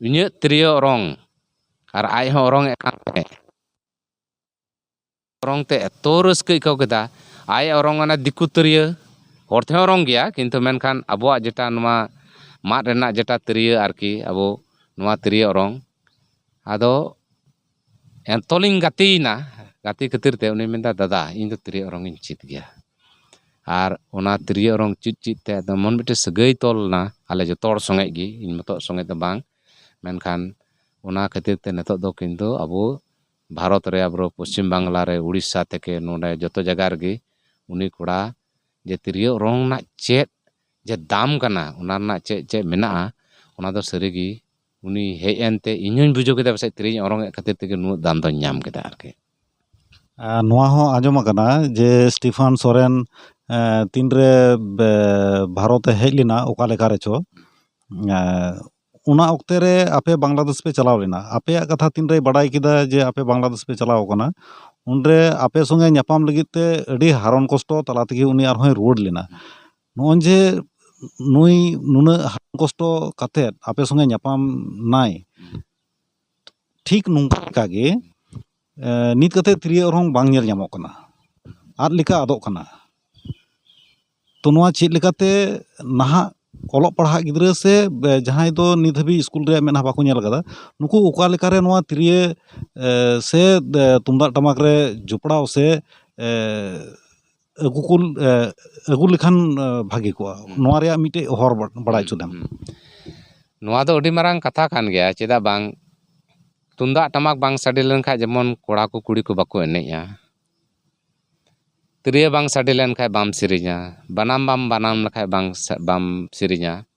ᱤᱧᱟᱹᱜ ᱛᱤᱨᱭᱳ ᱚᱨᱚᱝ ᱟᱨ ᱟᱡ ᱦᱚᱸ ᱚᱨᱚᱝ ᱮᱫ ᱠᱟᱱ ᱛᱟᱦᱮᱸᱫ᱾ ᱚᱨᱚᱝ ᱛᱮ ᱮᱛᱚ ᱨᱟᱹᱥᱠᱟᱹ ᱟᱹᱭᱠᱟᱹᱣ ᱠᱮᱫᱟ᱾ ᱟᱡ ᱚᱨᱚᱝ ᱚᱱᱟ ᱫᱤᱠᱩ ᱛᱤᱨᱭᱳ, ᱦᱚᱲ ᱛᱮᱦᱚᱸ ᱚᱨᱚᱝ ᱜᱮᱭᱟ, ᱠᱤᱱᱛᱩ ᱢᱮᱱᱠᱷᱟᱱ ᱟᱵᱚᱣᱟᱜ ᱡᱮᱴᱟ ᱱᱚᱣᱟ ᱢᱟᱫ ᱨᱮᱱᱟᱜ ᱡᱮᱴᱟ ᱛᱤᱨᱭᱳ ᱟᱨᱠᱤ, ᱟᱵᱚ ᱱᱚᱣᱟ ᱛᱤᱨᱭᱳ ᱚᱨᱚᱝ, ᱟᱫᱚ ᱮᱛᱚᱞᱤᱧ ᱜᱟᱛᱮᱭᱮᱱᱟ, ᱜᱟᱛᱮ ᱠᱷᱟᱹᱛᱤᱨ ᱛᱮ ᱩᱱᱤ ᱢᱮᱱᱫᱟ, "ᱫᱟᱫᱟ, ᱤᱧ ᱫᱚ ᱛᱤᱨᱭᱳ ᱚᱨᱚᱝ ᱤᱧ ᱪᱮᱫ ᱜᱮᱭᱟ᱾" ᱟᱨ ᱚᱱᱟ ᱛᱤᱨᱭᱳ ᱚᱨᱚᱝ ᱪᱮᱫ ᱪᱮᱫ ᱛᱮ ᱟᱫᱚ ᱮᱢᱚᱱ ᱢᱤᱫᱴᱮᱱ ᱥᱟᱹᱜᱟᱹᱭ ᱛᱚᱞ ᱮᱱᱟ, ᱟᱞᱮ ᱡᱚᱛᱚ ᱦᱚᱲ ᱥᱚᱸᱜᱮ ᱜᱮ, ᱤᱧ ᱢᱚᱛᱚ ᱥᱚᱸᱜᱮ ᱫᱚ ᱵᱟᱝ, ᱢᱮᱱᱠᱷᱟᱱ ᱚᱱᱟ ᱠᱷᱟᱹᱛᱤᱨ ᱛᱮ ᱱᱤᱛᱚᱜ ᱫᱚ ᱠᱤᱱᱛᱩ ᱟᱵᱚ ᱵᱷᱟᱨᱚᱛ ᱨᱮ, ᱟᱵᱚ ᱯᱚᱥᱪᱤᱢ ᱵᱟᱝᱞᱟ ᱨᱮ, ᱩᱲᱤᱥᱥᱟ ᱛᱷᱮᱠᱮ ᱱᱚᱰᱮ ᱡᱚᱛᱚ ᱡᱟᱭᱜᱟ ᱨᱮᱜᱮ ᱩᱱᱤ ᱠᱚᱲᱟ ᱡᱮ ᱛᱤᱨᱭᱳ ᱚᱨᱚᱝ ᱨᱮᱱᱟᱜ ᱪᱮᱫ ᱡᱮ ᱫᱟᱢ ᱠᱟᱱᱟ, ᱚᱱᱟ ᱨᱮᱱᱟᱜ ᱪᱮᱫ ᱪᱮᱫ ᱢᱮᱱᱟᱜᱼᱟ, ᱚᱱᱟ ᱫᱚ ᱥᱟᱹᱨᱤᱜᱮ ᱩᱱᱤ ᱦᱮᱡ ᱮᱱᱛᱮ ᱤᱧ ᱦᱚᱧ ᱵᱩᱡᱷᱟᱹᱣ ᱠᱮᱫᱟ, ᱯᱟᱥᱮᱡ ᱛᱤᱨᱭᱳᱧ ᱚᱨᱚᱝ ᱮᱫ ᱠᱷᱟᱹᱛᱤᱨ ᱛᱮᱜᱮ ᱱᱩᱱᱟᱹᱜ ᱫᱟᱢ ᱫᱚᱧ ᱧᱟᱢ ᱠᱮᱫᱟ ᱟᱨᱠᱤ᱾ ᱟᱨ ᱱᱚᱣᱟ ᱦᱚᱸ ᱟᱸᱡᱚᱢ ᱟᱠᱟᱱᱟ ᱡᱮ ᱥᱴᱤᱯᱷᱟᱱ ᱥᱚᱨᱮᱱ ᱮ, ᱛᱤᱱᱨᱮ ᱵᱮ- ᱵᱷᱟᱨᱚᱛ ᱮ ᱦᱮᱡ ᱞᱮᱱᱟ, ᱚᱠᱟ ᱞᱮᱠᱟ ᱨᱮᱪᱚ, ᱮ, ᱚᱱᱟ ᱚᱠᱛᱮ ᱨᱮ ᱟᱯᱮ ᱵᱟᱝᱞᱟᱫᱮᱥ ᱯᱮ ᱪᱟᱞᱟᱣ ᱞᱮᱱᱟ᱾ ᱟᱯᱮᱭᱟᱜ ᱠᱟᱛᱷᱟ ᱛᱤᱱᱨᱮᱭ ᱵᱟᱰᱟᱭ ᱠᱮᱫᱟ ᱡᱮ ᱟᱯᱮ ᱵᱟᱝᱞᱟᱫᱮᱥ ᱯᱮ ᱪᱟᱞᱟᱣ ᱟᱠᱟᱱᱟ, ᱩᱱᱨᱮ ᱟᱯᱮ ᱥᱚᱸᱜᱮ ᱧᱟᱯᱟᱢ ᱞᱟᱹᱜᱤᱫ ᱛᱮ ᱟᱹᱰᱤ ᱦᱟᱨᱚᱱ ᱠᱚᱥᱴᱚ ᱛᱟᱞᱟ ᱛᱮᱜᱮ ᱩᱱᱤ ᱟᱨᱦᱚᱸᱭ ᱨᱩᱣᱟᱹᱲ ᱞᱮᱱᱟ᱾ ᱱᱚᱜᱼᱚᱭ ᱡᱮ ᱱᱩᱭ ᱱᱩᱱᱟᱹᱜ ᱦᱟᱨᱚᱱ ᱠᱚᱥᱴᱚ ᱠᱟᱛᱮᱫ ᱟᱯᱮ ᱥᱚᱸᱜᱮ ᱧᱟᱯᱟᱢ ᱱᱟᱭ, ᱴᱷᱤᱠ ᱱᱚᱝᱠᱟ ᱞᱮᱠᱟᱜᱮ ᱮ, ᱱᱤᱛ ᱠᱟᱛᱮᱫ ᱛᱤᱨᱭᱳ ᱚᱨᱚᱝ ᱵᱟᱝ ᱧᱮᱞ ᱧᱟᱢᱚᱜ ᱠᱟᱱᱟ, ᱟᱫ ᱞᱮᱠᱟ ᱟᱫᱚᱜ ᱠᱟᱱᱟ᱾ ᱛᱚ ᱱᱚᱣᱟ ᱪᱮᱫ ᱞᱮᱠᱟᱛᱮ ᱱᱟᱦᱟᱜ ᱚᱞᱚᱜ ᱯᱟᱲᱦᱟᱜ ᱜᱤᱫᱽᱨᱟᱹ ᱥᱮ ᱮ, ᱡᱟᱦᱟᱸᱭ ᱫᱚ ᱱᱤᱛ ᱦᱟᱹᱵᱤᱡ ᱥᱠᱩᱞ ᱨᱮᱭᱟᱜ ᱢᱮᱫᱦᱟ ᱵᱟᱠᱚ ᱧᱮᱞ ᱟᱠᱟᱫᱟ, ᱱᱩᱠᱩ ᱚᱠᱟ ᱞᱮᱠᱟᱨᱮ ᱱᱚᱣᱟ ᱛᱤᱨᱭᱳ ᱮ, ᱥᱮ ᱮ, ᱛᱩᱢᱫᱟᱜ ᱴᱟᱢᱟᱠ ᱨᱮ ᱡᱚᱯᱲᱟᱣ ᱥᱮ ᱮ, ᱟᱹᱜᱩ ᱠᱚ ᱮ, ᱟᱹᱜᱩ ᱞᱮᱠᱷᱟᱱ ᱮ, ᱵᱷᱟᱜᱮ ᱠᱚᱜᱼᱟ᱾ ᱱᱚᱣᱟ ᱨᱮᱭᱟᱜ ᱢᱤᱫᱴᱮᱡ ᱦᱚᱨ ᱵᱟ- ᱵᱟᱲᱟᱭ ᱦᱚᱪᱚ ᱞᱮᱢ᱾ ᱦᱩᱸ᱾ ᱱᱚᱣᱟ ᱫᱚ ᱟᱹᱰᱤ ᱢᱟᱨᱟᱝ ᱠᱟᱛᱷᱟ ᱠᱟᱱ ᱜᱮᱭᱟ᱾ ᱪᱮᱫᱟᱜ ᱵᱟᱝ, ᱛᱩᱢᱫᱟᱜ ᱴᱟᱢᱟᱠ ᱵᱟᱝ ᱥᱟᱰᱮ ᱞᱮᱱᱠᱷᱟᱡ ᱡᱮᱢᱚᱱ ᱠᱚᱲᱟ ᱠᱚ ᱠᱩᱲᱤ ᱠᱚ ᱵᱟᱠᱚ ᱮᱱᱮᱡᱼᱟ, ᱛᱤᱨᱭᱳ ᱵᱟᱝ ᱥᱟᱰᱮ ᱞᱮᱱᱠᱷᱟᱡ ᱵᱟᱢ ᱥᱮᱨᱮᱧᱟ, ᱵᱟᱱᱟᱢ ᱵᱟᱢ ᱵᱟᱱᱟᱢ ᱞᱮᱠᱷᱟᱡ ᱵᱟᱝ ᱥᱟ- ᱵᱟᱢ ᱥᱮᱨᱮᱧᱟ᱾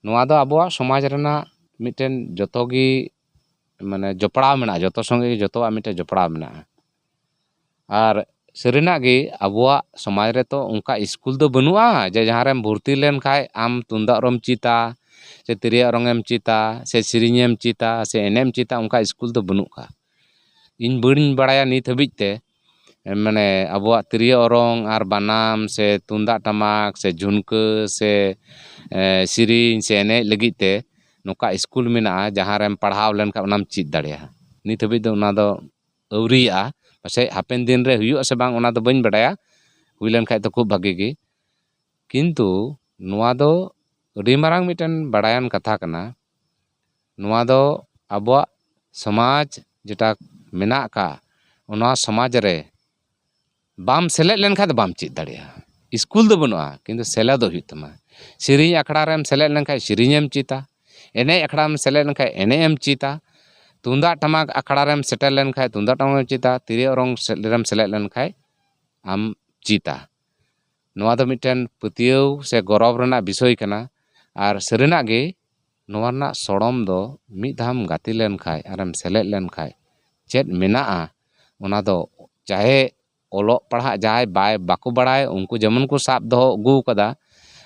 ᱱᱚᱣᱟ ᱫᱚ ᱟᱵᱚᱣᱟᱜ ᱥᱚᱢᱟᱡᱽ ᱨᱮᱱᱟᱜ ᱢᱤᱫᱴᱮᱱ ᱡᱚᱛᱚ ᱜᱮ ᱢᱟᱱᱮ ᱡᱚᱯᱲᱟᱣ ᱢᱮᱱᱟᱜᱼᱟ, ᱡᱚᱛᱚ ᱥᱚᱸᱜᱮ ᱜᱮ ᱡᱚᱛᱚᱣᱟᱜ ᱢᱤᱫᱴᱮᱱ ᱡᱚᱯᱲᱟᱣ ᱢᱮᱱᱟᱜᱼᱟ᱾ ᱟᱨ ᱥᱟᱹᱨᱤᱱᱟᱜ ᱜᱮ ᱟᱵᱚᱣᱟᱜ ᱥᱚᱢᱟᱡᱽ ᱨᱮᱛᱚ ᱚᱱᱠᱟ ᱥᱠᱩᱞ ᱫᱚ ᱵᱟᱹᱱᱩᱜᱼᱟ ᱡᱮ ᱡᱟᱦᱟᱸ ᱨᱮᱢ ᱵᱷᱚᱨᱛᱤ ᱞᱮᱱᱠᱷᱟᱡ ᱟᱢ ᱛᱩᱢᱫᱟᱜ ᱨᱩᱢ ᱪᱮᱫᱟ, ᱥᱮ ᱛᱤᱨᱭᱳ ᱚᱨᱚᱝ ᱮᱢ ᱪᱮᱫᱟ, ᱥᱮ ᱥᱮᱨᱮᱧ ᱮᱢ ᱪᱮᱫᱟ, ᱥᱮ ᱮᱱᱮᱡ ᱮᱢ ᱪᱮᱫᱟ, ᱚᱱᱠᱟ ᱥᱠᱩᱞ ᱫᱚ ᱵᱟᱹᱱᱩᱜ ᱠᱟᱜ᱾ ᱤᱧ ᱵᱟᱹᱧ ᱵᱟᱲᱟᱭᱟ ᱱᱤᱛ ᱦᱟᱹᱵᱤᱡ ᱛᱮ, ᱢᱟᱱᱮ ᱟᱵᱚᱣᱟᱜ ᱛᱤᱨᱭᱳ ᱚᱨᱚᱝ ᱟᱨ ᱵᱟᱱᱟᱢ ᱥᱮ ᱛᱩᱢᱫᱟᱜ ᱴᱟᱢᱟᱠ ᱥᱮ ᱡᱷᱩᱱᱠᱟᱹ ᱥᱮ ᱮ, ᱥᱮᱨᱮᱧ ᱥᱮ ᱮᱱᱮᱡ ᱞᱟᱹᱜᱤᱫ ᱛᱮ ᱱᱚᱝᱠᱟ ᱥᱠᱩᱞ ᱢᱮᱱᱟᱜᱼᱟ, ᱡᱟᱦᱟᱸ ᱨᱮᱢ ᱯᱟᱲᱦᱟᱣ ᱞᱮᱱᱠᱷᱟᱱ ᱚᱱᱟᱢ ᱪᱮᱫ ᱫᱟᱲᱮᱭᱟᱜᱼᱟ᱾ ᱱᱤᱛ ᱦᱟᱹᱵᱤᱡ ᱫᱚ ᱚᱱᱟ ᱫᱚ ᱟᱹᱣᱨᱤᱭᱟᱜᱼᱟ᱾ ᱯᱟᱥᱮᱡ ᱦᱟᱯᱮᱱ ᱫᱤᱱ ᱨᱮ ᱦᱩᱭᱩᱜᱼᱟ ᱥᱮ ᱵᱟᱝ, ᱚᱱᱟ ᱫᱚ ᱵᱟᱹᱧ ᱵᱟᱰᱟᱭᱟ᱾ ᱦᱩᱭ ᱞᱮᱱᱠᱷᱟᱡ ᱫᱚ ᱠᱷᱩᱵ ᱵᱷᱟᱜᱤ ᱜᱮ᱾ ᱠᱤᱱᱛᱩ ᱱᱚᱣᱟ ᱫᱚ ᱟᱹᱰᱤ ᱢᱟᱨᱟᱝ ᱢᱤᱫᱴᱮᱱ ᱵᱟᱲᱟᱭᱟᱱ ᱠᱟᱛᱷᱟ ᱠᱟᱱᱟ᱾ ᱱᱚᱣᱟ ᱫᱚ ᱟᱵᱚᱣᱟᱜ ᱥᱚᱢᱟᱡᱽ ᱡᱮᱴᱟ ᱢᱮᱱᱟᱜ ᱟᱠᱟᱫ, ᱚᱱᱟ ᱥᱚᱢᱟᱡᱽ ᱨᱮ ᱵᱟᱢ ᱥᱮᱞᱮᱫ ᱞᱮᱱᱠᱷᱟᱱ ᱫᱚ ᱵᱟᱢ ᱪᱮᱫ ᱫᱟᱲᱮᱭᱟᱜᱼᱟ᱾ ᱥᱠᱩᱞ ᱫᱚ ᱵᱟᱹᱱᱩᱜᱼᱟ, ᱠᱤᱱᱛᱩ ᱥᱮᱞᱮᱫᱚᱜ ᱦᱩᱭᱩᱜ ᱛᱟᱢᱟ᱾ ᱥᱮᱨᱮᱧ ᱟᱠᱷᱲᱟ ᱨᱮᱢ ᱥᱮᱞᱮᱫ ᱞᱮᱱᱠᱷᱟᱱ ᱥᱮᱨᱮᱧ ᱮᱢ ᱪᱮᱫᱟ, ᱮᱱᱮᱡ ᱟᱠᱷᱲᱟ ᱨᱮᱢ ᱥᱮᱞᱮᱫ ᱞᱮᱱᱠᱷᱟᱱ ᱮᱱᱮᱡ ᱮᱢ ᱪᱮᱫᱟ, ᱛᱩᱢᱫᱟᱜ ᱴᱟᱢᱟᱠ ᱟᱠᱷᱲᱟ ᱨᱮᱢ ᱥᱮᱴᱮᱨ ᱞᱮᱱᱠᱷᱟᱱ ᱛᱩᱢᱫᱟᱜ ᱴᱟᱢᱟᱠ ᱮᱢ ᱪᱮᱫᱟ, ᱛᱤᱨᱭᱳ ᱚᱨᱚᱝ ᱥᱮ- ᱨᱮᱢ ᱥᱮᱞᱮᱫ ᱞᱮᱱᱠᱷᱟᱱ ᱟᱢ ᱪᱮᱫᱟ᱾ ᱱᱚᱣᱟ ᱫᱚ ᱢᱤᱫᱴᱮᱱ ᱯᱟᱹᱛᱭᱟᱹᱣ ᱥᱮ ᱜᱚᱨᱚᱵᱽ ᱨᱮᱱᱟᱜ ᱵᱤᱥᱚᱭ ᱠᱟᱱᱟ᱾ ᱟᱨ ᱥᱟᱹᱨᱤᱱᱟᱜ ᱜᱮ ᱱᱚᱣᱟ ᱨᱮᱱᱟᱜ ᱥᱚᱲᱚᱢ ᱫᱚ ᱢᱤᱫ ᱫᱷᱟᱣᱮᱢ ᱜᱟᱛᱮ ᱞᱮᱱᱠᱷᱟᱡ ᱟᱨᱮᱢ ᱥᱮᱞᱮᱫ ᱞᱮᱱᱠᱷᱟᱡ ᱪᱮᱫ ᱢᱮᱱᱟᱜᱼᱟ, ᱚᱱᱟ ᱫᱚ ᱪᱟᱦᱮ ᱚᱞᱚᱜ ᱯᱟᱲᱦᱟᱜ ᱡᱟᱦᱟᱸᱭ ᱵᱟᱭ, ᱵᱟᱠᱚ ᱵᱟᱲᱟᱭ, ᱩᱱᱠᱩ ᱡᱮᱢᱚᱱ ᱠᱚ ᱥᱟᱵ ᱫᱚᱦᱚ ᱟᱹᱜᱩ ᱟᱠᱟᱫᱟ,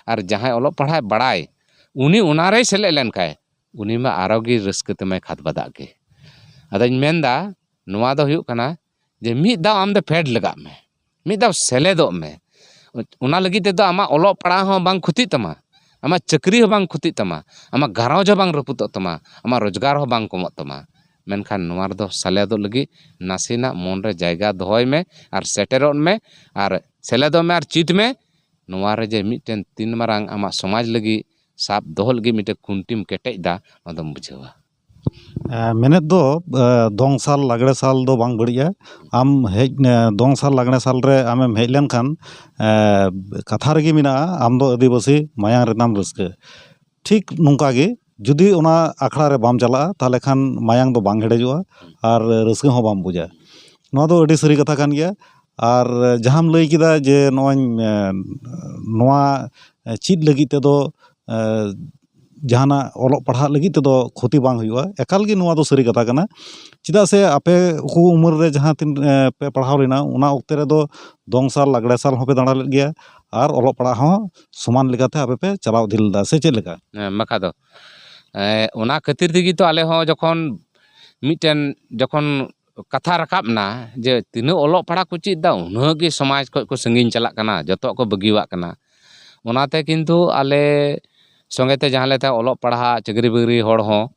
ᱟᱨ ᱡᱟᱦᱟᱸᱭ ᱚᱞᱚᱜ ᱯᱟᱲᱦᱟᱜ ᱵᱟᱲᱟᱭ, ᱩᱱᱤ ᱚᱱᱟ ᱨᱮᱭ ᱥᱮᱞᱮᱫ ᱞᱮᱱᱠᱷᱟᱡ, ᱩᱱᱤ ᱢᱟ ᱟᱨᱚ ᱜᱮ ᱨᱟᱹᱥᱠᱟᱹ ᱛᱮᱢᱟᱭ ᱠᱷᱟᱫᱽ ᱵᱟᱫᱟᱜ ᱜᱮ᱾ ᱟᱫᱚᱧ ᱢᱮᱱᱫᱟ, ᱱᱚᱣᱟ ᱫᱚ ᱦᱩᱭᱩᱜ ᱠᱟᱱᱟ ᱡᱮ ᱢᱤᱫ ᱫᱷᱟᱣ ᱟᱢ ᱫᱚ ᱯᱷᱮᱰ ᱞᱟᱜᱟᱜ ᱢᱮ, ᱢᱤᱫ ᱫᱷᱟᱣ ᱥᱮᱞᱮᱫᱚᱜ ᱢᱮ᱾ ᱚᱱᱟ ᱞᱟᱹᱜᱤᱫ ᱛᱮᱫᱚ ᱟᱢᱟᱜ ᱚᱞᱚᱜ ᱯᱟᱲᱦᱟᱜ ᱦᱚᱸ ᱵᱟᱝ ᱠᱷᱚᱛᱤᱜ ᱛᱟᱢᱟ, ᱟᱢᱟᱜ ᱪᱟᱹᱠᱨᱤ ᱦᱚᱸ ᱵᱟᱝ ᱠᱷᱚᱛᱤᱜ ᱛᱟᱢᱟ, ᱟᱢᱟᱜ ᱜᱷᱟᱨᱚᱸᱡᱽ ᱦᱚᱸ ᱵᱟᱝ ᱨᱟᱹᱯᱩᱫᱚᱜ ᱛᱟᱢᱟ, ᱟᱢᱟᱜ ᱨᱳᱡᱽᱜᱟᱨ ᱦᱚᱸ ᱵᱟᱝ ᱠᱚᱢᱚᱜ ᱛᱟᱢᱟ᱾ ᱢᱮᱱᱠᱷᱟᱱ ᱱᱚᱣᱟ ᱨᱮᱫᱚ ᱥᱮᱞᱮᱫᱚᱜ ᱞᱟᱹᱜᱤᱫ ᱱᱟᱥᱮᱱᱟᱜ ᱢᱚᱱ ᱨᱮ ᱡᱟᱭᱜᱟ ᱫᱚᱦᱚᱭ ᱢᱮ ᱟᱨ ᱥᱮᱴᱮᱨᱚᱜ ᱢᱮ ᱟᱨ ᱥᱮᱞᱮᱫᱚᱜ ᱢᱮ ᱟᱨ ᱪᱮᱫ ᱢᱮ᱾ ᱱᱚᱣᱟ ᱨᱮ ᱡᱮ ᱢᱤᱫᱴᱮᱱ ᱛᱤᱱ ᱢᱟᱨᱟᱝ ᱟᱢᱟᱜ ᱥᱚᱢᱟᱡᱽ ᱞᱟᱹᱜᱤᱫ ᱥᱟᱵ ᱫᱚᱦᱚ ᱞᱟᱹᱜᱤᱫ ᱢᱤᱫᱴᱮᱱ ᱠᱷᱩᱱᱴᱤᱢ ᱠᱮᱴᱮᱡ ᱫᱟ, ᱚᱱᱟ ᱫᱚᱢ ᱵᱩᱡᱷᱟᱹᱣᱟ᱾ ᱮ, ᱢᱮᱱᱮᱫ ᱫᱚ, ᱮ, ᱫᱚᱝ ᱥᱟᱞ ᱞᱟᱜᱽᱲᱮ ᱥᱟᱞ ᱫᱚ ᱵᱟᱝ ᱵᱟᱹᱲᱤᱡᱼᱟ᱾ ᱟᱢ ᱦᱮᱡ, ᱮ, ᱫᱚᱝ ᱥᱟᱞ ᱞᱟᱜᱽᱲᱮ ᱥᱟᱞ ᱨᱮ ᱟᱢᱮᱢ ᱦᱮᱡ ᱞᱮᱱᱠᱷᱟᱱ, ᱮ, ᱠᱟᱛᱷᱟ ᱨᱮᱜᱮ ᱢᱮᱱᱟᱜᱼᱟ, ᱟᱢ ᱫᱚ ᱟᱹᱫᱤᱵᱟᱹᱥᱤ ᱢᱟᱭᱟᱝ ᱨᱮᱛᱟᱢ ᱨᱟᱹᱥᱠᱟᱹ᱾ ᱴᱷᱤᱠ ᱱᱚᱝᱠᱟ ᱜᱮ, ᱡᱩᱫᱤ ᱚᱱᱟ ᱟᱠᱷᱲᱟ ᱨᱮ ᱵᱟᱢ ᱪᱟᱞᱟᱜᱼᱟ, ᱛᱟᱦᱚᱞᱮ ᱠᱷᱟᱱ ᱢᱟᱭᱟᱝ ᱫᱚ ᱵᱟᱝ ᱦᱮᱰᱮᱡᱚᱜᱼᱟ ᱟᱨ ᱨᱟᱹᱥᱠᱟᱹ ᱦᱚᱸ ᱵᱟᱢ ᱵᱩᱡᱟ᱾ ᱱᱚᱣᱟ ᱫᱚ ᱟᱹᱰᱤ ᱥᱟᱹᱨᱤ ᱠᱟᱛᱷᱟ ᱠᱟᱱ ᱜᱮᱭᱟ᱾ ᱟᱨ ᱡᱟᱦᱟᱸᱢ ᱞᱟᱹᱭ ᱠᱮᱫᱟ ᱡᱮ ᱱᱚᱜᱼᱚᱭ, ᱮ, ᱱᱚᱣᱟ ᱪᱮᱫ ᱞᱟᱹᱜᱤᱫ ᱛᱮᱫᱚ, ᱮ, ᱡᱟᱦᱟᱱᱟᱜ ᱚᱞᱚᱜ ᱯᱟᱲᱦᱟᱜ ᱞᱟᱹᱜᱤᱫ ᱛᱮᱫᱚ ᱠᱷᱚᱛᱤ ᱵᱟᱝ ᱦᱩᱭᱩᱜᱼᱟ᱾ ᱮᱠᱟᱞ ᱜᱮ ᱱᱚᱣᱟ ᱫᱚ ᱥᱟᱹᱨᱤ ᱠᱟᱛᱷᱟ ᱠᱟᱱᱟ᱾ ᱪᱮᱫᱟᱜ ᱥᱮ ᱟᱯᱮ ᱠᱚ ᱩᱢᱮᱨ ᱨᱮ ᱡᱟᱦᱟᱸ ᱛᱤᱱ, ᱮ, ᱯᱮ ᱯᱟᱲᱦᱟᱣ ᱞᱮᱱᱟ, ᱚᱱᱟ ᱚᱠᱛᱮ ᱨᱮᱫᱚ ᱫᱚᱝ ᱥᱟᱞ ᱞᱟᱜᱽᱲᱮ ᱥᱟᱞ ᱦᱚᱸᱯᱮ ᱫᱟᱬᱟ ᱞᱮᱫ ᱜᱮᱭᱟ ᱟᱨ ᱚᱞᱚᱜ ᱯᱟᱲᱦᱟᱜ ᱦᱚᱸ ᱥᱚᱢᱟᱱ ᱞᱮᱠᱟᱛᱮ ᱟᱯᱮ ᱯᱮ ᱪᱟᱞᱟᱣ ᱤᱫᱤ ᱞᱮᱫᱟ, ᱥᱮ ᱪᱮᱫ ᱞᱮᱠᱟ? ᱦᱮᱸ, ᱵᱟᱠᱷᱟᱡ ᱫᱚ᱾ ᱮ, ᱚᱱᱟ ᱠᱷᱟᱹᱛᱤᱨ ᱛᱮᱜᱮ ᱛᱚ ᱟᱞᱮ ᱦᱚᱸ ᱡᱚᱠᱷᱚᱱ ᱢᱤᱫᱴᱮᱱ, ᱡᱚᱠᱷᱚᱱ ᱠᱟᱛᱷᱟ ᱨᱟᱠᱟᱵ ᱮᱱᱟ ᱡᱮ ᱛᱤᱱᱟᱹᱜ ᱚᱞᱚᱜ ᱯᱟᱲᱦᱟᱜ ᱠᱚ ᱪᱮᱫ ᱮᱫᱟ, ᱩᱱᱟᱹᱜ ᱜᱮ ᱥᱚᱢᱟᱡᱽ ᱠᱷᱚᱱ ᱠᱚ ᱥᱟᱺᱜᱤᱧ ᱪᱟᱞᱟᱜ ᱠᱟᱱᱟ, ᱡᱚᱛᱚᱣᱟᱜ ᱠᱚ ᱵᱟᱹᱜᱤᱣᱟᱜ ᱠᱟᱱᱟ᱾ ᱚᱱᱟᱛᱮ ᱠᱤᱱᱛᱩ ᱟᱞᱮ ᱥᱚᱸᱜᱮ ᱛᱮ ᱡᱟᱦᱟᱸ ᱞᱮᱠᱟ ᱚᱞᱚᱜ ᱯᱟᱲᱦᱟᱜ, ᱪᱟᱹᱠᱨᱤ ᱵᱟᱹᱠᱨᱤ ᱦᱚᱲ ᱦᱚᱸ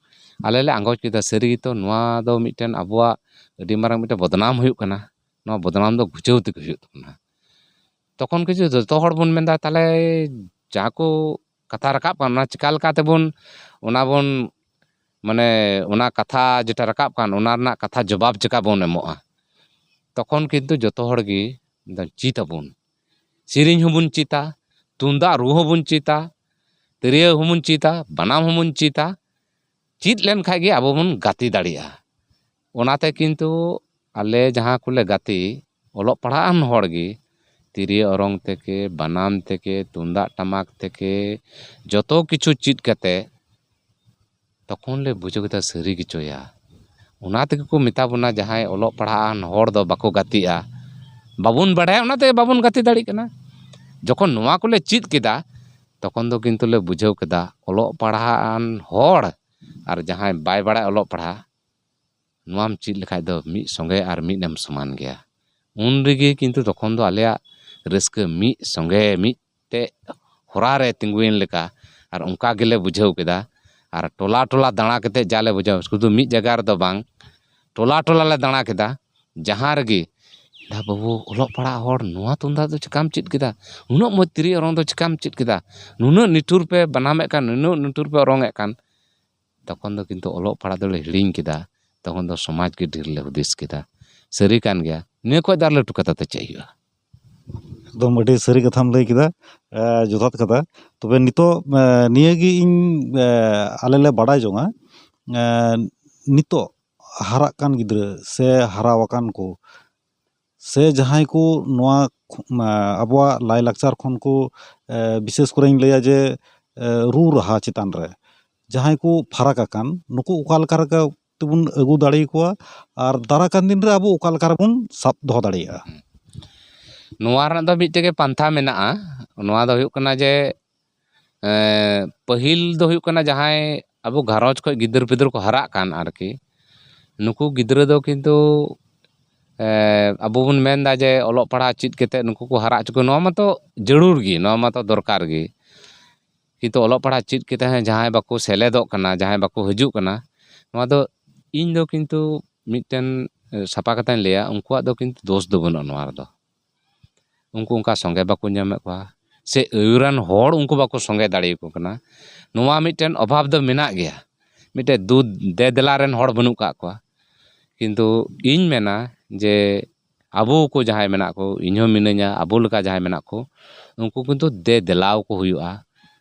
ᱟᱞᱮ ᱞᱮ ᱟᱸᱜᱚᱪ ᱠᱮᱫᱟ᱾ ᱥᱟᱹᱨᱤ ᱜᱮᱛᱚ, ᱱᱚᱣᱟ ᱫᱚ ᱢᱤᱫᱴᱮᱱ ᱟᱵᱚᱣᱟᱜ ᱟᱹᱰᱤ ᱢᱟᱨᱟᱝ ᱢᱤᱫᱴᱮᱱ ᱵᱚᱫᱱᱟᱢ ᱦᱩᱭᱩᱜ ᱠᱟᱱᱟ᱾ ᱱᱚᱣᱟ ᱵᱚᱫᱱᱟᱢ ᱫᱚ ᱜᱷᱩᱪᱟᱹᱣ ᱛᱮᱜᱮ ᱦᱩᱭᱩᱜ ᱛᱟᱵᱚᱱᱟ᱾ ᱛᱚᱠᱷᱚᱱ ᱠᱤᱪᱷᱩ ᱡᱚᱛᱚ ᱦᱚᱲ ᱵᱚᱱ ᱢᱮᱱᱫᱟ, ᱛᱟᱦᱞᱮ ᱡᱟᱦᱟᱸ ᱠᱚ ᱠᱟᱛᱷᱟ ᱨᱟᱠᱟᱵ ᱠᱟᱱ, ᱚᱱᱟ ᱪᱤᱠᱟ ᱞᱮᱠᱟ ᱛᱮᱵᱚᱱ, ᱚᱱᱟ ᱵᱚᱱ, ᱢᱟᱱᱮ, ᱚᱱᱟ ᱠᱟᱛᱷᱟ ᱡᱮᱴᱟ ᱨᱟᱠᱟᱵ ᱠᱟᱱ, ᱚᱱᱟ ᱨᱮᱱᱟᱜ ᱠᱟᱛᱷᱟ ᱡᱚᱵᱟᱵ ᱪᱤᱠᱟ ᱵᱚᱱ ᱮᱢᱚᱜᱼᱟ? ᱛᱚᱠᱷᱚᱱ ᱠᱤᱱᱛᱩ ᱡᱚᱛᱚ ᱦᱚᱲ ᱜᱮ ᱪᱮᱫ ᱟᱵᱚᱱ, ᱥᱮᱨᱮᱧ ᱦᱚᱸᱵᱚᱱ ᱪᱮᱫᱟ, ᱛᱩᱢᱫᱟᱜ ᱨᱩ ᱦᱚᱸᱵᱚᱱ ᱪᱮᱫᱟ, ᱛᱤᱨᱭᱳ ᱦᱚᱸᱵᱚᱱ ᱪᱮᱫᱟ, ᱵᱟᱱᱟᱢ ᱦᱚᱸᱵᱚᱱ ᱪᱮᱫᱟ᱾ ᱪᱮᱫ ᱞᱮᱱᱠᱷᱟᱡ ᱜᱮ ᱟᱵᱚ ᱵᱚᱱ ᱜᱟᱛᱮ ᱫᱟᱲᱮᱭᱟᱜᱼᱟ᱾ ᱚᱱᱟᱛᱮ ᱠᱤᱱᱛᱩ ᱟᱞᱮ ᱡᱟᱦᱟᱸ ᱠᱚᱞᱮ ᱜᱟᱛᱮ, ᱚᱞᱚᱜ ᱯᱟᱲᱦᱟᱜ ᱟᱱ ᱦᱚᱲ ᱜᱮ, ᱛᱤᱨᱭᱳ ᱚᱨᱚᱝ ᱛᱷᱮᱠᱮ, ᱵᱟᱱᱟᱢ ᱛᱷᱮᱠᱮ, ᱛᱩᱢᱫᱟᱜ ᱴᱟᱢᱟᱠ ᱛᱷᱮᱠᱮ, ᱡᱚᱛᱚ ᱠᱤᱪᱷᱩ ᱪᱮᱫ ᱠᱟᱛᱮ, ᱛᱚᱠᱷᱚᱱ ᱞᱮ ᱵᱩᱡᱷᱟᱹᱣ ᱠᱮᱫᱟ ᱥᱟᱹᱨᱤ ᱜᱮᱪᱚᱭᱟ᱾ ᱚᱱᱟ ᱛᱮᱜᱮ ᱠᱚ ᱢᱮᱛᱟ ᱵᱚᱱᱟ, ᱡᱟᱦᱟᱸᱭ ᱚᱞᱚᱜ ᱯᱟᱲᱦᱟᱜ ᱟᱱ ᱦᱚᱲ ᱫᱚ ᱵᱟᱠᱚ ᱜᱟᱛᱮᱜᱼᱟ, ᱵᱟᱵᱚᱱ ᱵᱟᱲᱟᱭᱟ, ᱚᱱᱟᱛᱮ ᱵᱟᱵᱚᱱ ᱜᱟᱛᱮ ᱫᱟᱲᱮᱜ ᱠᱟᱱᱟ᱾ ᱡᱚᱠᱷᱚᱱ ᱱᱚᱣᱟ ᱠᱚᱞᱮ ᱪᱮᱫ ᱠᱮᱫᱟ, ᱛᱚᱠᱷᱚᱱ ᱫᱚ ᱠᱤᱱᱛᱩ ᱞᱮ ᱵᱩᱡᱷᱟᱹᱣ ᱠᱮᱫᱟ, ᱚᱞᱚᱜ ᱯᱟᱲᱦᱟᱜ ᱟᱱ ᱦᱚᱲ ᱟᱨ ᱡᱟᱦᱟᱸᱭ ᱵᱟᱭ ᱵᱟᱲᱟᱭ ᱚᱞᱚᱜ ᱯᱟᱲᱦᱟᱜ, ᱱᱚᱣᱟᱢ ᱪᱮᱫ ᱞᱮᱠᱷᱟᱡ ᱫᱚ ᱢᱤᱫ ᱥᱚᱸᱜᱮ ᱟᱨ ᱢᱤᱫ ᱮᱢ ᱥᱚᱢᱟᱱ ᱜᱮᱭᱟ᱾ ᱩᱱ ᱨᱮᱜᱮ ᱠᱤᱱᱛᱩ ᱛᱚᱠᱷᱚᱱ ᱫᱚ ᱟᱞᱮᱭᱟᱜ ᱨᱟᱹᱥᱠᱟᱹ ᱢᱤᱫ ᱥᱚᱸᱜᱮ ᱢᱤᱫᱴᱮᱡ ᱦᱚᱨᱟ ᱨᱮ ᱛᱤᱸᱜᱩᱭᱮᱱ ᱞᱮᱠᱟ, ᱟᱨ ᱚᱱᱠᱟ ᱜᱮᱞᱮ ᱵᱩᱡᱷᱟᱹᱣ ᱠᱮᱫᱟ᱾ ᱟᱨ ᱴᱚᱞᱟ ᱴᱚᱞᱟ ᱫᱟᱬᱟ ᱠᱟᱛᱮ ᱡᱟᱞᱮ ᱵᱩᱡᱷᱟᱹᱣ, ᱥᱩᱫᱷᱩ ᱢᱤᱫ ᱡᱟᱭᱜᱟ ᱨᱮᱫᱚ ᱵᱟᱝ, ᱴᱚᱞᱟ ᱴᱚᱞᱟ ᱞᱮ ᱫᱟᱬᱟ ᱠᱮᱫᱟ᱾ ᱡᱟᱦᱟᱸ ᱨᱮᱜᱮ, "ᱫᱟ ᱵᱟᱹᱵᱩ, ᱚᱞᱚᱜ ᱯᱟᱲᱦᱟᱜ ᱦᱚᱲ, ᱱᱚᱣᱟ ᱛᱩᱢᱫᱟᱜ ᱫᱚ ᱪᱤᱠᱟᱢ ᱪᱮᱫ ᱠᱮᱫᱟ? ᱱᱩᱱᱟᱹᱜ ᱢᱚᱡᱽ ᱛᱤᱨᱭᱳ ᱚᱨᱚᱝ ᱫᱚ ᱪᱤᱠᱟᱢ ᱪᱮᱫ ᱠᱮᱫᱟ? ᱱᱩᱱᱟᱹᱜ ᱱᱤᱴᱷᱩᱨ ᱯᱮ ᱵᱟᱱᱟᱢᱮᱫ ᱠᱟᱱ, ᱱᱩᱱᱟᱹᱜ ᱱᱤᱴᱷᱩᱨ ᱯᱮ ᱚᱨᱚᱝᱮᱫ ᱠᱟᱱ", ᱛᱚᱠᱷᱚᱱ ᱫᱚ ᱠᱤᱱᱛᱩ ᱚᱞᱚᱜ ᱯᱟᱲᱦᱟᱜ ᱫᱚᱞᱮ ᱦᱤᱲᱤᱧ ᱠᱮᱫᱟ᱾ ᱛᱚᱠᱷᱚᱱ ᱫᱚ ᱥᱚᱢᱟᱡᱽ ᱜᱮ ᱰᱷᱮᱨ ᱞᱮ ᱦᱩᱫᱤᱥ ᱠᱮᱫᱟ᱾ ᱥᱟᱹᱨᱤ ᱠᱟᱱ ᱜᱮᱭᱟ, ᱱᱤᱭᱟᱹ ᱠᱷᱚᱡ ᱫᱚ ᱟᱨ ᱞᱟᱹᱴᱩ ᱠᱟᱛᱷᱟ ᱫᱚ ᱪᱮᱫ ᱦᱩᱭᱩᱜᱼᱟ? ᱮᱠᱫᱚᱢ ᱟᱹᱰᱤ ᱥᱟᱹᱨᱤ ᱠᱟᱛᱷᱟᱢ ᱞᱟᱹᱭ ᱠᱮᱫᱟ, ᱮ, ᱡᱚᱛᱷᱟᱛ ᱠᱟᱛᱷᱟ᱾ ᱛᱚᱵᱮ ᱱᱤᱛᱚᱜ, ᱮ, ᱱᱤᱭᱟᱹᱜᱮ ᱤᱧ, ᱮ, ᱟᱞᱮ ᱞᱮ ᱵᱟᱰᱟᱭ ᱡᱚᱝᱟ, ᱮ, ᱱᱤᱛᱚᱜ ᱦᱟᱨᱟᱜ ᱠᱟᱱ ᱜᱤᱫᱽᱨᱟᱹ ᱥᱮ ᱦᱟᱨᱟ ᱟᱠᱟᱱ ᱠᱚ ᱥᱮ ᱡᱟᱦᱟᱸᱭ ᱠᱚ ᱱᱚᱣᱟ ᱠᱷ-, ᱮ, ᱟᱵᱚᱣᱟᱜ ᱞᱟᱭᱼᱞᱟᱠᱪᱟᱨ ᱠᱷᱚᱱ ᱠᱚ, ᱮ, ᱵᱤᱥᱮᱥ ᱠᱚᱨᱮᱧ ᱞᱟᱹᱭᱟ ᱡᱮ, ᱮ, ᱨᱩ ᱨᱟᱦᱟ ᱪᱮᱛᱟᱱ ᱨᱮ ᱡᱟᱦᱟᱸᱭ ᱠᱚ ᱯᱷᱟᱨᱟᱠ ᱟᱠᱟᱱ, ᱱᱩᱠᱩ ᱚᱠᱟ ᱞᱮᱠᱟ ᱨᱮ ᱛᱮᱵᱚᱱ ᱟᱹᱜᱩ ᱫᱟᱲᱮ ᱟᱠᱚᱣᱟ ᱟᱨ ᱫᱟᱨᱟᱭ ᱠᱟᱱ ᱫᱤᱱ ᱨᱮ ᱟᱵᱚ ᱚᱠᱟ ᱞᱮᱠᱟ ᱨᱮᱵᱚᱱ ᱥᱟᱵ ᱫᱚᱦᱚ ᱫᱟᱲᱮᱭᱟᱜᱼᱟ? ᱱᱚᱣᱟ ᱨᱮᱱᱟᱜ ᱫᱚ ᱢᱤᱫᱴᱮᱡ ᱜᱮ ᱯᱟᱱᱛᱷᱟ ᱢᱮᱱᱟᱜᱼᱟ᱾ ᱱᱚᱣᱟ ᱫᱚ ᱦᱩᱭᱩᱜ ᱠᱟᱱᱟ ᱡᱮ, ᱮᱸ, ᱯᱟᱹᱦᱤᱞ ᱫᱚ ᱦᱩᱭᱩᱜ ᱠᱟᱱᱟ, ᱡᱟᱦᱟᱸᱭ ᱟᱵᱚ ᱜᱷᱟᱨᱚᱸᱡᱽ ᱠᱷᱚᱡ ᱜᱤᱫᱟᱹᱨ ᱯᱤᱫᱟᱹᱨ ᱠᱚ ᱦᱟᱨᱟᱜ ᱠᱟᱱ ᱟᱨᱠᱤ, ᱱᱩᱠᱩ ᱜᱤᱫᱽᱨᱟᱹ ᱫᱚ ᱠᱤᱱᱛᱩ, ᱮᱸ, ᱟᱵᱚ ᱵᱚᱱ ᱢᱮᱱᱫᱟ ᱡᱮ ᱚᱞᱚᱜ ᱯᱟᱲᱦᱟᱜ ᱪᱮᱫ ᱠᱟᱛᱮ ᱱᱩᱠᱩ ᱠᱚ ᱦᱟᱨᱟ ᱦᱚᱪᱚ ᱠᱚ, ᱱᱚᱣᱟ ᱢᱟᱛᱚ ᱡᱟᱹᱨᱩᱲ ᱜᱮ, ᱱᱚᱣᱟ ᱢᱟᱛᱚ ᱫᱚᱨᱠᱟᱨ ᱜᱮ᱾ ᱠᱤᱱᱛᱩ ᱚᱞᱚᱜ ᱯᱟᱲᱦᱟᱜ ᱪᱮᱫ ᱠᱟᱛᱮ ᱦᱚᱸ ᱡᱟᱦᱟᱸᱭ ᱵᱟᱠᱚ ᱥᱮᱞᱮᱫᱚᱜ ᱠᱟᱱᱟ, ᱡᱟᱦᱟᱸᱭ ᱵᱟᱠᱚ ᱦᱤᱡᱩᱜ ᱠᱟᱱᱟ, ᱱᱚᱣᱟ ᱫᱚ ᱤᱧ ᱫᱚ ᱠᱤᱱᱛᱩ ᱢᱤᱫᱴᱮᱱ, ᱮ, ᱥᱟᱯᱷᱟ ᱠᱟᱛᱷᱟᱧ ᱞᱟᱹᱭᱟ, ᱩᱱᱠᱩᱣᱟᱜ ᱫᱚ ᱠᱤᱱᱛᱩ ᱫᱳᱥ ᱫᱚ ᱵᱟᱹᱱᱩᱜᱼᱟ ᱱᱚᱣᱟ ᱨᱮᱫᱚ᱾ ᱩᱱᱠᱩ ᱚᱱᱠᱟ ᱥᱚᱸᱜᱮ ᱵᱟᱠᱚ ᱧᱟᱢᱮᱫ ᱠᱚᱣᱟ, ᱥᱮ ᱟᱹᱭᱩᱨᱟᱱ ᱦᱚᱲ ᱩᱱᱠᱩ ᱵᱟᱠᱚ ᱥᱚᱸᱜᱮ ᱫᱟᱲᱮᱭᱟᱠᱚ ᱠᱟᱱᱟ᱾ ᱱᱚᱣᱟ ᱢᱤᱫᱴᱮᱱ ᱚᱵᱷᱟᱵᱽ ᱫᱚ ᱢᱮᱱᱟᱜ ᱜᱮᱭᱟ, ᱢᱤᱫᱴᱮᱱ ᱫᱩ ᱫᱮ ᱫᱮᱞᱟ ᱨᱮᱱ ᱦᱚᱲ ᱵᱟᱹᱱᱩᱜ ᱠᱟᱜ ᱠᱚᱣᱟ᱾ ᱠᱤᱱᱛᱩ ᱤᱧ ᱢᱮᱱᱟ ᱡᱮ ᱟᱵᱚ ᱠᱚ ᱡᱟᱦᱟᱸᱭ ᱢᱮᱱᱟᱜ ᱠᱚ, ᱤᱧ ᱦᱚᱸ ᱢᱤᱱᱟᱹᱧᱟ, ᱟᱵᱚ ᱞᱮᱠᱟ ᱡᱟᱦᱟᱸᱭ ᱢᱮᱱᱟᱜ ᱠᱚ, ᱩᱱᱠᱩ ᱠᱤᱱᱛᱩ ᱫᱮ ᱫᱮᱞᱟᱣ ᱠᱚ ᱦᱩᱭᱩᱜᱼᱟ᱾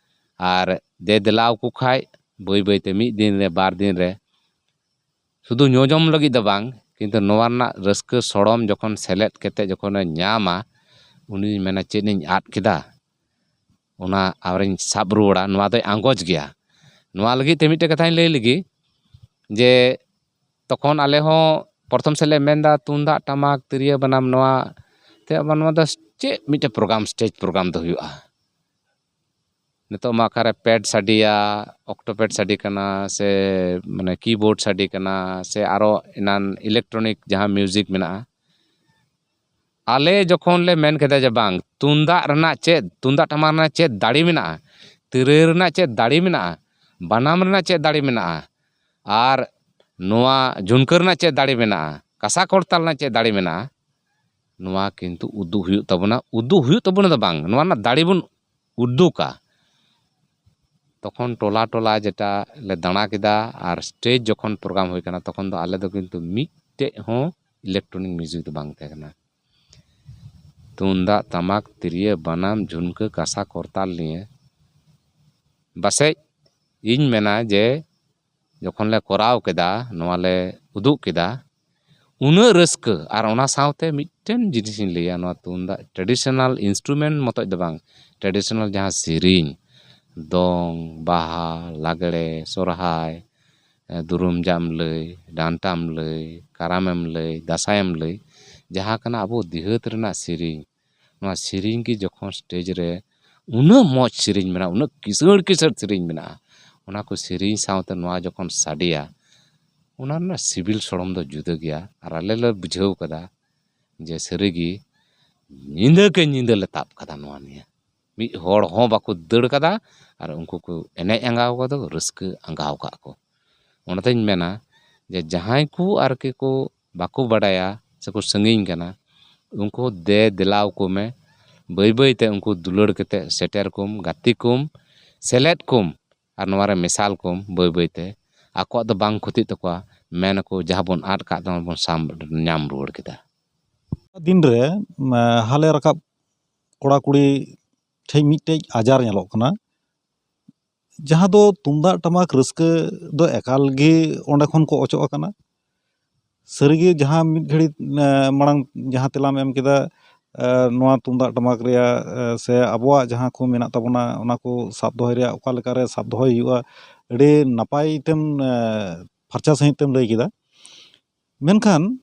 ᱟᱨ ᱫᱮ ᱫᱮᱞᱟᱣ ᱠᱚ ᱠᱷᱟᱡ ᱵᱟᱹᱭ ᱵᱟᱹᱭᱛᱮ ᱢᱤᱫ ᱫᱤᱱ ᱨᱮ, ᱵᱟᱨ ᱫᱤᱱ ᱨᱮ, ᱥᱩᱫᱷᱩ ᱧᱩ ᱡᱚᱢ ᱞᱟᱹᱜᱤᱫ ᱫᱚ ᱵᱟᱝ, ᱠᱤᱱᱛᱩ ᱱᱚᱣᱟ ᱨᱮᱱᱟᱜ ᱨᱟᱹᱥᱠᱟᱹ ᱥᱚᱲᱚᱢ ᱡᱚᱠᱷᱚᱱ ᱥᱮᱞᱮᱫ ᱠᱟᱛᱮ ᱡᱚᱠᱷᱚᱱᱮ ᱧᱟᱢᱟ, ᱩᱱᱤ ᱢᱮᱱᱟ, "ᱪᱮᱫ ᱤᱧ ᱟᱫ ᱠᱮᱫᱟ?" ᱚᱱᱟ ᱟᱨᱤᱧ ᱥᱟᱵ ᱨᱩᱣᱟᱹᱲᱟ, ᱱᱚᱣᱟ ᱫᱚᱭ ᱟᱸᱜᱚᱪ ᱜᱮᱭᱟ᱾ ᱱᱚᱣᱟ ᱞᱟᱹᱜᱤᱫ ᱛᱮ ᱢᱤᱫᱴᱮᱡ ᱠᱟᱛᱷᱟᱧ ᱞᱟᱹᱭ ᱞᱮᱜᱮ, ᱡᱮ ᱛᱚᱠᱷᱚᱱ ᱟᱞᱮ ᱦᱚᱸ ᱯᱨᱚᱛᱷᱚᱢ ᱥᱮᱫ ᱞᱮ ᱢᱮᱱᱫᱟ, ᱛᱩᱢᱫᱟᱜ, ᱴᱟᱢᱟᱠ, ᱛᱤᱨᱭᱳ, ᱵᱟᱱᱟᱢ, ᱱᱚᱣᱟ ᱛᱮ ᱟᱵᱟᱨ ᱱᱚᱣᱟ ᱫᱚ ᱪᱮᱫ ᱢᱤᱫᱴᱮᱡ ᱯᱨᱳᱜᱨᱟᱢ, ᱥᱴᱮᱡᱽ ᱯᱨᱳᱜᱨᱟᱢ ᱫᱚ ᱦᱩᱭᱩᱜᱼᱟ? ᱱᱤᱛᱚᱜ ᱢᱟ ᱚᱠᱟᱨᱮ ᱯᱮᱰ ᱥᱟᱰᱮᱭᱟ, ᱚᱠᱴᱳ ᱯᱮᱰ ᱥᱟᱰᱮ ᱠᱟᱱᱟ, ᱥᱮ ᱢᱟᱱᱮ ᱠᱤᱵᱳᱨᱰ ᱥᱟᱰᱮ ᱠᱟᱱᱟ, ᱥᱮ ᱟᱨᱚ ᱮᱱᱟᱱ ᱤᱞᱮᱠᱴᱨᱚᱱᱤᱠ ᱡᱟᱦᱟᱸ ᱢᱤᱭᱩᱡᱤᱠ ᱢᱮᱱᱟᱜᱼᱟ᱾ ᱟᱞᱮ ᱡᱚᱠᱷᱚᱱ ᱞᱮ ᱢᱮᱱ ᱠᱮᱫᱟ ᱡᱮ, "ᱵᱟᱝ, ᱛᱩᱢᱫᱟᱜ ᱨᱮᱱᱟᱜ ᱪᱮᱫ, ᱛᱩᱢᱫᱟᱜ ᱴᱟᱢᱟᱠ ᱨᱮᱱᱟᱜ ᱪᱮᱫ ᱫᱟᱲᱮ ᱢᱮᱱᱟᱜᱼᱟ, ᱛᱤᱨᱭᱳ ᱨᱮᱱᱟᱜ ᱪᱮᱫ ᱫᱟᱲᱮ ᱢᱮᱱᱟᱜᱼᱟ, ᱵᱟᱱᱟᱢ ᱨᱮᱱᱟᱜ ᱪᱮᱫ ᱫᱟᱲᱮ ᱢᱮᱱᱟᱜᱼᱟ, ᱟᱨ ᱱᱚᱣᱟ ᱡᱷᱩᱱᱠᱟᱹ ᱨᱮᱱᱟᱜ ᱪᱮᱫ ᱫᱟᱲᱮ ᱢᱮᱱᱟᱜᱼᱟ, ᱠᱟᱸᱥᱟ ᱠᱚᱨᱛᱟᱞ ᱨᱮᱱᱟᱜ ᱪᱮᱫ ᱫᱟᱲᱮ ᱢᱮᱱᱟᱜᱼᱟ?" ᱱᱚᱣᱟ ᱠᱤᱱᱛᱩ ᱩᱫᱩᱜ ᱦᱩᱭᱩᱜ ᱛᱟᱵᱚᱱᱟ᱾ ᱩᱫᱩᱜ ᱦᱩᱭᱩᱜ ᱛᱟᱵᱚᱱᱟ ᱫᱚ ᱵᱟᱝ, ᱱᱚᱣᱟ ᱨᱮᱱᱟᱜ ᱫᱟᱲᱮ ᱵᱚᱱ ᱩᱫᱩᱜᱟ᱾ ᱛᱚᱠᱷᱚᱱ ᱴᱚᱞᱟ ᱴᱚᱞᱟ ᱡᱮᱴᱟ ᱞᱮ ᱫᱟᱬᱟ ᱠᱮᱫᱟ ᱟᱨ ᱥᱴᱮᱡᱽ ᱡᱚᱠᱷᱚᱱ ᱯᱨᱳᱜᱨᱟᱢ ᱦᱩᱭ ᱠᱟᱱᱟ, ᱛᱚᱠᱷᱚᱱ ᱫᱚ ᱟᱞᱮ ᱫᱚ ᱠᱤᱱᱛᱩ ᱢᱤᱫᱴᱮᱡ ᱦᱚᱸ ᱤᱞᱮᱠᱴᱨᱚᱱᱤᱠ ᱢᱤᱭᱩᱡᱤᱠ ᱫᱚ ᱵᱟᱝ ᱛᱟᱦᱮᱸ ᱠᱟᱱᱟ᱾ ᱛᱩᱢᱫᱟᱜ, ᱴᱟᱢᱟᱠ, ᱛᱤᱨᱭᱳ, ᱵᱟᱱᱟᱢ, ᱡᱷᱩᱱᱠᱟᱹ, ᱠᱟᱸᱥᱟ, ᱠᱚᱨᱛᱟᱞ ᱱᱤᱭᱮ ᱯᱟᱥᱮᱡ ᱤᱧ ᱢᱮᱱᱟ ᱡᱮ ᱡᱚᱠᱷᱚᱱ ᱞᱮ ᱠᱚᱨᱟᱣ ᱠᱮᱫᱟ, ᱱᱚᱣᱟ ᱞᱮ ᱩᱫᱩᱜ ᱠᱮᱫᱟ, ᱩᱱᱟᱹᱜ ᱨᱟᱹᱥᱠᱟᱹ᱾ ᱟᱨ ᱚᱱᱟ ᱥᱟᱶᱛᱮ ᱢᱤᱫᱴᱮᱱ ᱡᱤᱱᱤᱥᱤᱧ ᱞᱟᱹᱭᱟ, ᱱᱚᱣᱟ ᱛᱩᱢᱫᱟᱜ traditional instrument ᱢᱚᱛᱚᱡ ᱫᱚ ᱵᱟᱝ, traditional ᱡᱟᱦᱟᱸ ᱥᱮᱨᱮᱧ, ᱫᱚᱝ, ᱵᱟᱦᱟ, ᱞᱟᱜᱽᱲᱮ, ᱥᱚᱨᱦᱟᱭ, ᱫᱩᱨᱩᱢ ᱡᱟᱜ ᱮᱢ ᱞᱟᱹᱭ, ᱰᱟᱱᱴᱟᱢ ᱞᱟᱹᱭ, ᱠᱟᱨᱟᱢᱮᱢ ᱞᱟᱹᱭ, ᱫᱟᱸᱥᱟᱭᱮᱢ ᱞᱟᱹᱭ, ᱡᱟᱦᱟᱸ ᱠᱟᱱᱟ ᱟᱵᱚ ᱫᱤᱦᱟᱹᱛ ᱨᱮᱱᱟᱜ ᱥᱮᱨᱮᱧ, ᱱᱚᱣᱟ ᱥᱮᱨᱮᱧ ᱜᱮ ᱡᱚᱠᱷᱚᱱ ᱥᱴᱮᱡᱽ ᱨᱮ ᱩᱱᱟᱹᱜ ᱢᱚᱡᱽ ᱥᱮᱨᱮᱧ ᱢᱮᱱᱟᱜᱼᱟ, ᱩᱱᱟᱹᱜ ᱠᱤᱥᱟᱹᱬ ᱠᱤᱥᱟᱹᱬ ᱥᱮᱨᱮᱧ ᱢᱮᱱᱟᱜᱼᱟ, ᱚᱱᱟ ᱠᱚ ᱥᱮᱨᱮᱧ ᱥᱟᱶᱛᱮ ᱱᱚᱣᱟ ᱡᱚᱠᱷᱚᱱ ᱥᱟᱰᱮᱭᱟ, ᱚᱱᱟ ᱨᱮᱱᱟᱜ ᱥᱤᱵᱤᱞ ᱥᱚᱲᱚᱢ ᱫᱚ ᱡᱩᱫᱟᱹ ᱜᱮᱭᱟ᱾ ᱟᱨ ᱟᱞᱮ ᱞᱮ ᱵᱩᱡᱷᱟᱹᱣ ᱠᱟᱫᱟ ᱡᱮ ᱥᱟᱹᱨᱤᱜᱮ ᱧᱤᱫᱟᱹ ᱠᱮ ᱧᱤᱫᱟᱹ ᱞᱮ ᱛᱟᱵ ᱠᱟᱫᱟ ᱱᱚᱣᱟ ᱱᱤᱭᱟᱹ᱾ ᱢᱤᱫ ᱦᱚᱲ ᱦᱚᱸ ᱵᱟᱠᱚ ᱫᱟᱹᱲ ᱠᱟᱫᱟ ᱟᱨ ᱩᱱᱠᱩ ᱠᱚ ᱮᱱᱮᱡ ᱟᱸᱜᱟᱣ ᱠᱟᱫᱟ, ᱨᱟᱹᱥᱠᱟᱹ ᱟᱸᱜᱟᱣ ᱠᱟᱜ ᱠᱚ᱾ ᱚᱱᱟᱛᱤᱧ ᱢᱮᱱᱟ ᱡᱮ ᱡᱟᱦᱟᱸᱭ ᱠᱚ ᱟᱨᱠᱤ ᱠᱚ ᱵᱟᱠᱚ ᱵᱟᱰᱟᱭᱟ ᱥᱮᱠᱚ ᱥᱟᱺᱜᱤᱧ ᱠᱟᱱᱟ, ᱩᱱᱠᱩ ᱫᱮ ᱫᱮᱞᱟ ᱟᱠᱚ ᱢᱮ, ᱵᱟᱹᱭ ᱵᱟᱹᱭ ᱛᱮ ᱩᱱᱠᱩ ᱫᱩᱞᱟᱹᱲ ᱠᱟᱛᱮ ᱥᱮᱴᱮᱨ ᱠᱚᱢ, ᱜᱟᱛᱮ ᱠᱚᱢ, ᱥᱮᱞᱮᱫ ᱠᱚᱢ, ᱟᱨ ᱱᱚᱣᱟ ᱨᱮ ᱢᱮᱥᱟᱞ ᱠᱚᱢ ᱵᱟᱹᱭ ᱵᱟᱹᱭ ᱛᱮ᱾ ᱟᱠᱚᱣᱟᱜ ᱫᱚ ᱵᱟᱝ ᱠᱷᱚᱛᱤᱜ ᱛᱟᱠᱚᱣᱟ, ᱢᱮᱱ ᱟᱠᱚ ᱡᱟᱦᱟᱸ ᱵᱚᱱ ᱟᱫ ᱠᱟᱜ ᱫᱚ ᱵᱚᱱ ᱥᱟᱢ ᱧᱟᱢ ᱨᱩᱣᱟᱹᱲ ᱠᱮᱫᱟ᱾ ᱫᱤᱱ ᱨᱮ ᱦᱟᱞᱮ ᱨᱟᱠᱟᱵ ᱠᱚᱲᱟ ᱠᱩᱲᱤ ᱴᱷᱮᱱ ᱢᱤᱫᱴᱮᱡ ᱟᱡᱟᱨ ᱧᱮᱞᱚᱜ ᱠᱟᱱᱟ, ᱡᱟᱦᱟᱸ ᱫᱚ ᱛᱩᱢᱫᱟᱜ ᱴᱟᱢᱟᱠ ᱨᱟᱹᱥᱠᱟᱹ ᱫᱚ ᱮᱠᱟᱞ ᱜᱮ ᱚᱸᱰᱮ ᱠᱷᱚᱱ ᱠᱚ ᱚᱪᱚᱜ ᱟᱠᱟᱱᱟ᱾ ᱥᱟᱹᱨᱤᱜᱮ ᱡᱟᱦᱟᱸ ᱢᱤᱫ ᱜᱷᱟᱹᱲᱤ ᱢᱟᱲᱟᱝ ᱡᱟᱦᱟᱸ ᱛᱮᱞᱟᱢ ᱮᱢ ᱠᱮᱫᱟ, ᱮ, ᱱᱚᱣᱟ ᱛᱩᱢᱫᱟᱜ ᱴᱟᱢᱟᱠ ᱨᱮᱭᱟᱜ, ᱮ, ᱥᱮ ᱟᱵᱚᱣᱟᱜ ᱡᱟᱦᱟᱸ ᱠᱚ ᱢᱮᱱᱟᱜ ᱛᱟᱵᱚᱱᱟ, ᱚᱱᱟ ᱠᱚ ᱥᱟᱵ ᱫᱚᱦᱚᱭ ᱨᱮᱭᱟᱜ ᱚᱠᱟ ᱞᱮᱠᱟᱨᱮ ᱥᱟᱵ ᱫᱚᱦᱚᱭ ᱦᱩᱭᱩᱜᱼᱟ, ᱟᱹᱰᱤ ᱱᱟᱯᱟᱭ ᱛᱮᱢ, ᱮ, ᱯᱷᱟᱨᱪᱟ ᱥᱟᱺᱦᱤᱡ ᱛᱮᱢ ᱞᱟᱹᱭ ᱠᱮᱫᱟ᱾ ᱢᱮᱱᱠᱷᱟᱱ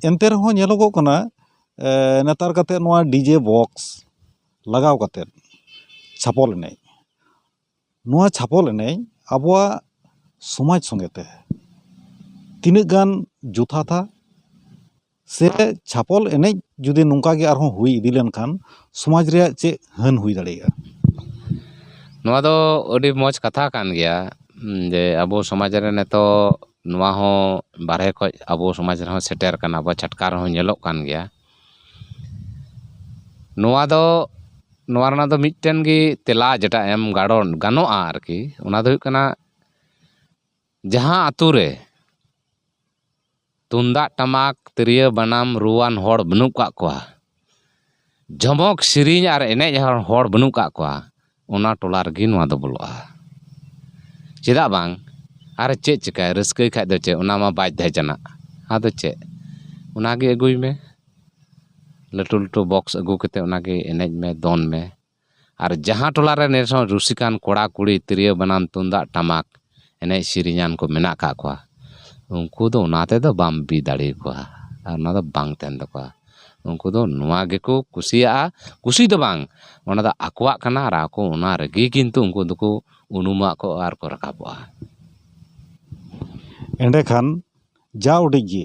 ᱮᱱᱛᱮ ᱨᱮᱦᱚᱸ ᱧᱮᱞᱚᱜᱚᱜ ᱠᱟᱱᱟ, ᱮ, ᱱᱮᱛᱟᱨ ᱠᱟᱛᱮ ᱱᱚᱣᱟ ᱰᱤᱡᱮ ᱵᱚᱠᱥ ᱞᱟᱜᱟᱣ ᱠᱟᱛᱮ ᱪᱷᱟᱯᱚᱞ ᱮᱱᱮᱡ, ᱱᱚᱣᱟ ᱪᱷᱟᱯᱚᱞ ᱮᱱᱮᱡ ᱟᱵᱚᱣᱟᱜ ᱥᱚᱢᱟᱡᱽ ᱥᱚᱸᱜᱮ ᱛᱮ ᱛᱤᱱᱟᱹᱜ ᱜᱟᱱ ᱡᱚᱛᱷᱟᱛᱟ? ᱥᱮ ᱪᱷᱟᱯᱚᱞ ᱮᱱᱮᱡ ᱡᱩᱫᱤ ᱱᱚᱝᱠᱟ ᱜᱮ ᱟᱨᱦᱚᱸ ᱦᱩᱭ ᱤᱫᱤ ᱞᱮᱱᱠᱷᱟᱱ, ᱥᱚᱢᱟᱡᱽ ᱨᱮᱭᱟᱜ ᱪᱮᱫ ᱦᱟᱹᱱ ᱦᱩᱭ ᱫᱟᱲᱮᱭᱟᱜᱼᱟ? ᱱᱚᱣᱟ ᱫᱚ ᱟᱹᱰᱤ ᱢᱚᱡᱽ ᱠᱟᱛᱷᱟ ᱠᱟᱱ ᱜᱮᱭᱟ, ᱩᱸ, ᱡᱮ ᱟᱵᱚ ᱥᱚᱢᱟᱡᱽ ᱨᱮ ᱱᱤᱛᱚᱜ ᱱᱚᱣᱟ ᱦᱚᱸ ᱵᱟᱨᱦᱮ ᱠᱷᱚᱡ ᱟᱵᱚ ᱥᱚᱢᱟᱡᱽ ᱨᱮᱦᱚᱸ ᱥᱮᱴᱮᱨ ᱠᱟᱱᱟ, ᱟᱵᱚ ᱪᱷᱟᱴᱠᱟ ᱨᱮᱦᱚᱸ ᱧᱮᱞᱚᱜ ᱠᱟᱱ ᱜᱮᱭᱟ᱾ ᱱᱚᱣᱟ ᱫᱚ, ᱱᱚᱣᱟ ᱨᱮᱱᱟᱜ ᱫᱚ ᱢᱤᱫᱴᱮᱱ ᱜᱮ ᱛᱮᱞᱟ ᱡᱮᱴᱟ ᱮᱢ ᱜᱟᱲᱚᱱ ᱜᱟᱱᱚᱜᱼᱟ ᱟᱨᱠᱤ, ᱚᱱᱟ ᱫᱚ ᱦᱩᱭᱩᱜ ᱠᱟᱱᱟ, ᱡᱟᱦᱟᱸ ᱟᱛᱳ ᱨᱮ ᱛᱩᱢᱫᱟᱜ ᱴᱟᱢᱟᱠ, ᱛᱤᱨᱭᱳ ᱵᱟᱱᱟᱢ ᱨᱩᱣᱟᱱ ᱦᱚᱲ ᱵᱟᱹᱱᱩᱜ ᱠᱟᱜ ᱠᱚᱣᱟ, ᱡᱷᱚᱢᱚᱠ ᱥᱮᱨᱮᱧ ᱟᱨ ᱮᱱᱮᱡ ᱦᱚᱲ, ᱦᱚᱲ ᱵᱟᱹᱱᱩᱜ ᱠᱟᱜ ᱠᱚᱣᱟ, ᱚᱱᱟ ᱴᱚᱞᱟ ᱨᱮᱜᱮ ᱱᱚᱣᱟ ᱫᱚ ᱵᱚᱞᱚᱜᱼᱟ᱾ ᱪᱮᱫᱟᱜ ᱵᱟᱝ? ᱟᱨ ᱪᱮᱫ ᱪᱤᱠᱟᱹᱭ? ᱨᱟᱹᱥᱠᱟᱹᱭ ᱠᱷᱟᱡ ᱫᱚ ᱪᱮᱫ? ᱚᱱᱟ ᱢᱟ ᱵᱟᱫᱽᱫᱷᱚ ᱡᱟᱱᱟᱜ᱾ ᱟᱫᱚ ᱪᱮᱫ? ᱚᱱᱟᱜᱮ ᱟᱹᱜᱩᱭ ᱢᱮ, ᱞᱟᱹᱴᱩ ᱞᱟᱹᱴᱩ ᱵᱚᱠᱥ ᱟᱹᱜᱩ ᱠᱟᱛᱮ ᱚᱱᱟᱜᱮ ᱮᱱᱮᱡ ᱢᱮ, ᱫᱚᱱ ᱢᱮ᱾ ᱟᱨ ᱡᱟᱦᱟᱸ ᱴᱚᱞᱟ ᱨᱮ ᱱᱮᱥ ᱦᱚᱸ ᱨᱩᱥᱤᱠᱟᱱ ᱠᱚᱲᱟ ᱠᱩᱲᱤ, ᱛᱤᱨᱭᱳ ᱵᱟᱱᱟᱢ ᱛᱩᱢᱫᱟᱜ ᱴᱟᱢᱟᱠ ᱮᱱᱮᱡ ᱥᱮᱨᱮᱧᱟᱱ ᱠᱚ ᱢᱮᱱᱟᱜ ᱠᱟᱜ ᱠᱚᱣᱟ, ᱩᱱᱠᱩ ᱫᱚ ᱚᱱᱟ ᱛᱮᱫᱚ ᱵᱟᱢ ᱵᱤ ᱫᱟᱲᱮ ᱟᱠᱚᱣᱟ, ᱟᱨ ᱚᱱᱟ ᱫᱚ ᱵᱟᱝ ᱛᱟᱦᱮᱱ ᱛᱟᱠᱚᱣᱟ᱾ ᱩᱱᱠᱩ ᱫᱚ ᱱᱚᱣᱟ ᱜᱮᱠᱚ ᱠᱩᱥᱤᱭᱟᱜᱼᱟ, ᱠᱩᱥᱤ ᱫᱚ ᱵᱟᱝ, ᱚᱱᱟ ᱫᱚ ᱟᱠᱚᱣᱟᱜ ᱠᱟᱱᱟ ᱟᱨ ᱟᱠᱚ ᱚᱱᱟ ᱨᱮᱜᱮ ᱠᱤᱱᱛᱩ ᱩᱱᱠᱩ ᱫᱚᱠᱚ ᱩᱱᱩᱢᱚᱜ ᱟᱠᱚ ᱟᱨ ᱠᱚ ᱨᱟᱠᱟᱵᱚᱜᱼᱟ᱾ ᱮᱸᱰᱮᱠᱷᱟᱱ ᱡᱟ ᱩᱰᱤᱡ ᱜᱮ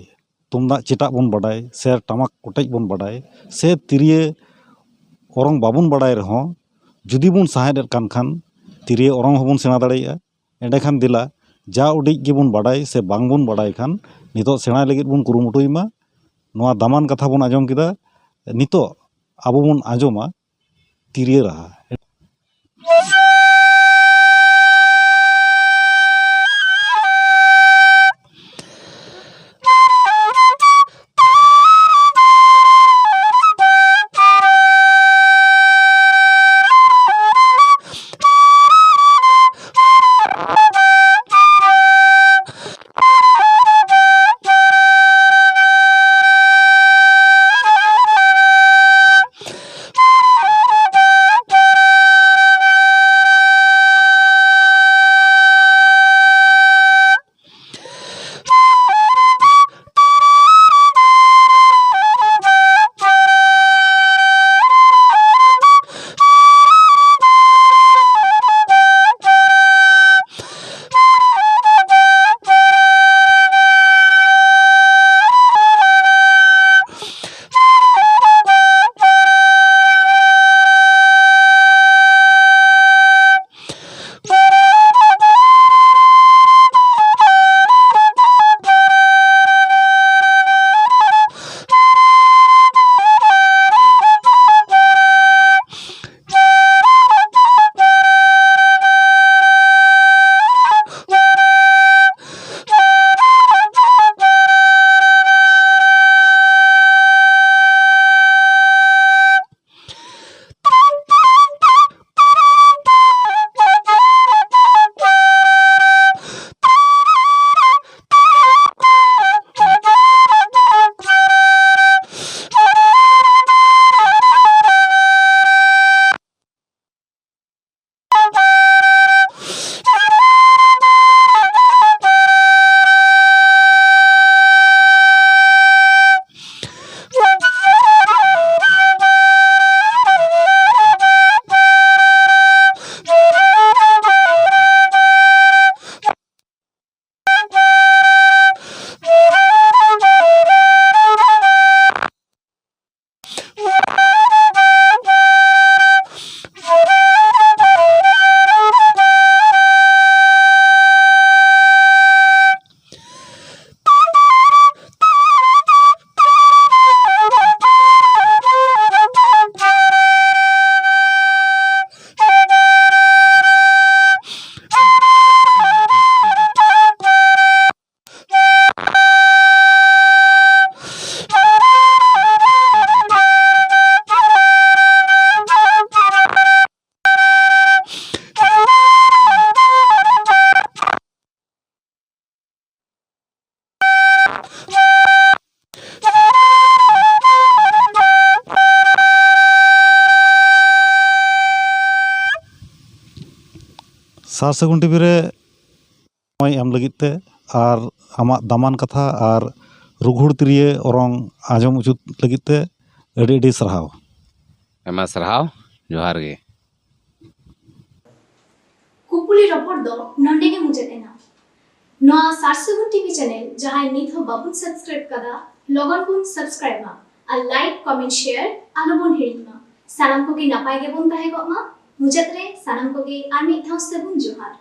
ᱛᱩᱢᱫᱟᱜ ᱪᱮᱴᱟᱜ ᱵᱚᱱ ᱵᱟᱰᱟᱭ ᱥᱮ ᱴᱟᱢᱟᱠ ᱠᱚᱴᱮᱡ ᱵᱚᱱ ᱵᱟᱰᱟᱭ ᱥᱮ ᱛᱤᱨᱭᱳ ᱚᱨᱚᱝ ᱵᱟᱵᱚᱱ ᱵᱟᱰᱟᱭ ᱨᱮᱦᱚᱸ, ᱡᱩᱫᱤ ᱵᱚᱱ ᱥᱟᱦᱮᱫ ᱮᱫ ᱠᱟᱱ ᱠᱷᱟᱱ, ᱛᱤᱨᱭᱳ ᱚᱨᱚᱝ ᱦᱚᱸᱵᱚᱱ ᱥᱮᱬᱟ ᱫᱟᱲᱮᱭᱟᱜᱼᱟ᱾ ᱮᱸᱰᱮᱠᱷᱟᱱ ᱫᱮᱞᱟ, ᱡᱟ ᱩᱰᱤᱡ ᱜᱮᱵᱚᱱ ᱵᱟᱰᱟᱭ ᱥᱮ ᱵᱟᱝ ᱵᱚᱱ ᱵᱟᱰᱟᱭ ᱠᱷᱟᱱ, ᱱᱤᱛᱚᱜ ᱥᱮᱬᱟᱭ ᱞᱟᱹᱜᱤᱫ ᱵᱚᱱ ᱠᱩᱨᱩᱢᱩᱴᱩᱭ ᱢᱟ᱾ ᱱᱚᱣᱟ ᱫᱟᱢᱟᱱ ᱠᱟᱛᱷᱟ ᱵᱚᱱ ᱟᱸᱡᱚᱢ ᱠᱮᱫᱟ᱾ ᱱᱤᱛᱚᱜ ᱟᱵᱚ ᱵᱚᱱ ᱟᱸᱡᱚᱢᱟ ᱛᱤᱨᱭᱳ ᱨᱟᱦᱟ᱾ ᱥᱟᱨ ᱥᱟᱹᱜᱩᱱ ᱴᱤᱵᱷᱤ ᱨᱮ ᱥᱚᱢᱚᱭ ᱮᱢ ᱞᱟᱹᱜᱤᱫ ᱛᱮ ᱟᱨ ᱟᱢᱟᱜ ᱫᱟᱢᱟᱱ ᱠᱟᱛᱷᱟ ᱟᱨ ᱨᱩᱜᱷᱩᱲ ᱛᱤᱨᱭᱳ ᱚᱨᱚᱝ ᱟᱸᱡᱚᱢ ᱦᱚᱪᱚ ᱞᱟᱹᱜᱤᱫ ᱛᱮ ᱟᱹᱰᱤ ᱟᱹᱰᱤ ᱥᱟᱨᱦᱟᱣ᱾ ᱟᱭᱢᱟ ᱥᱟᱨᱦᱟᱣ᱾ ᱡᱚᱦᱟᱨ ᱜᱮ᱾ ᱠᱩᱯᱩᱞᱤ ᱨᱚᱯᱚᱲ ᱫᱚ ᱱᱚᱰᱮ ᱜᱮ ᱢᱩᱪᱟᱹᱫ ᱮᱱᱟ᱾ ᱱᱚᱣᱟ ᱥᱟᱨ ᱥᱟᱹᱜᱩᱱ ᱴᱤᱵᱷᱤ ᱪᱮᱱᱮᱞ ᱡᱟᱦᱟᱸᱭ ᱱᱤᱛ ᱦᱚᱸ ᱵᱟᱵᱚᱱ ᱥᱟᱵᱥᱠᱨᱟᱭᱤᱵ ᱠᱟᱫᱟ, ᱞᱚᱜᱚᱱ ᱵᱚᱱ ᱥᱟᱵᱥᱠᱨᱟᱭᱤᱵ ᱢᱟ ᱟᱨ ᱞᱟᱭᱤᱠ, ᱠᱚᱢᱮᱱᱴ, ᱥᱮᱭᱟᱨ ᱟᱞᱚᱵᱚᱱ ᱦᱤᱲᱤᱧ ᱢᱟ᱾ ᱥᱟᱱᱟᱢ ᱠᱚᱜᱮ ᱱᱟᱯᱟᱭ ᱜᱮᱵᱚᱱ ᱛᱟᱦᱮᱸ ᱠᱚᱜ ᱢᱟ᱾ ᱢᱩᱪᱟᱹᱫ ᱨᱮ ᱥᱟᱱᱟᱢ ᱠᱚᱜᱮ ᱟᱨ ᱢᱤᱫ ᱫᱷᱟᱣ ᱥᱟᱹᱜᱩᱱ ᱡᱚᱦᱟᱨ᱾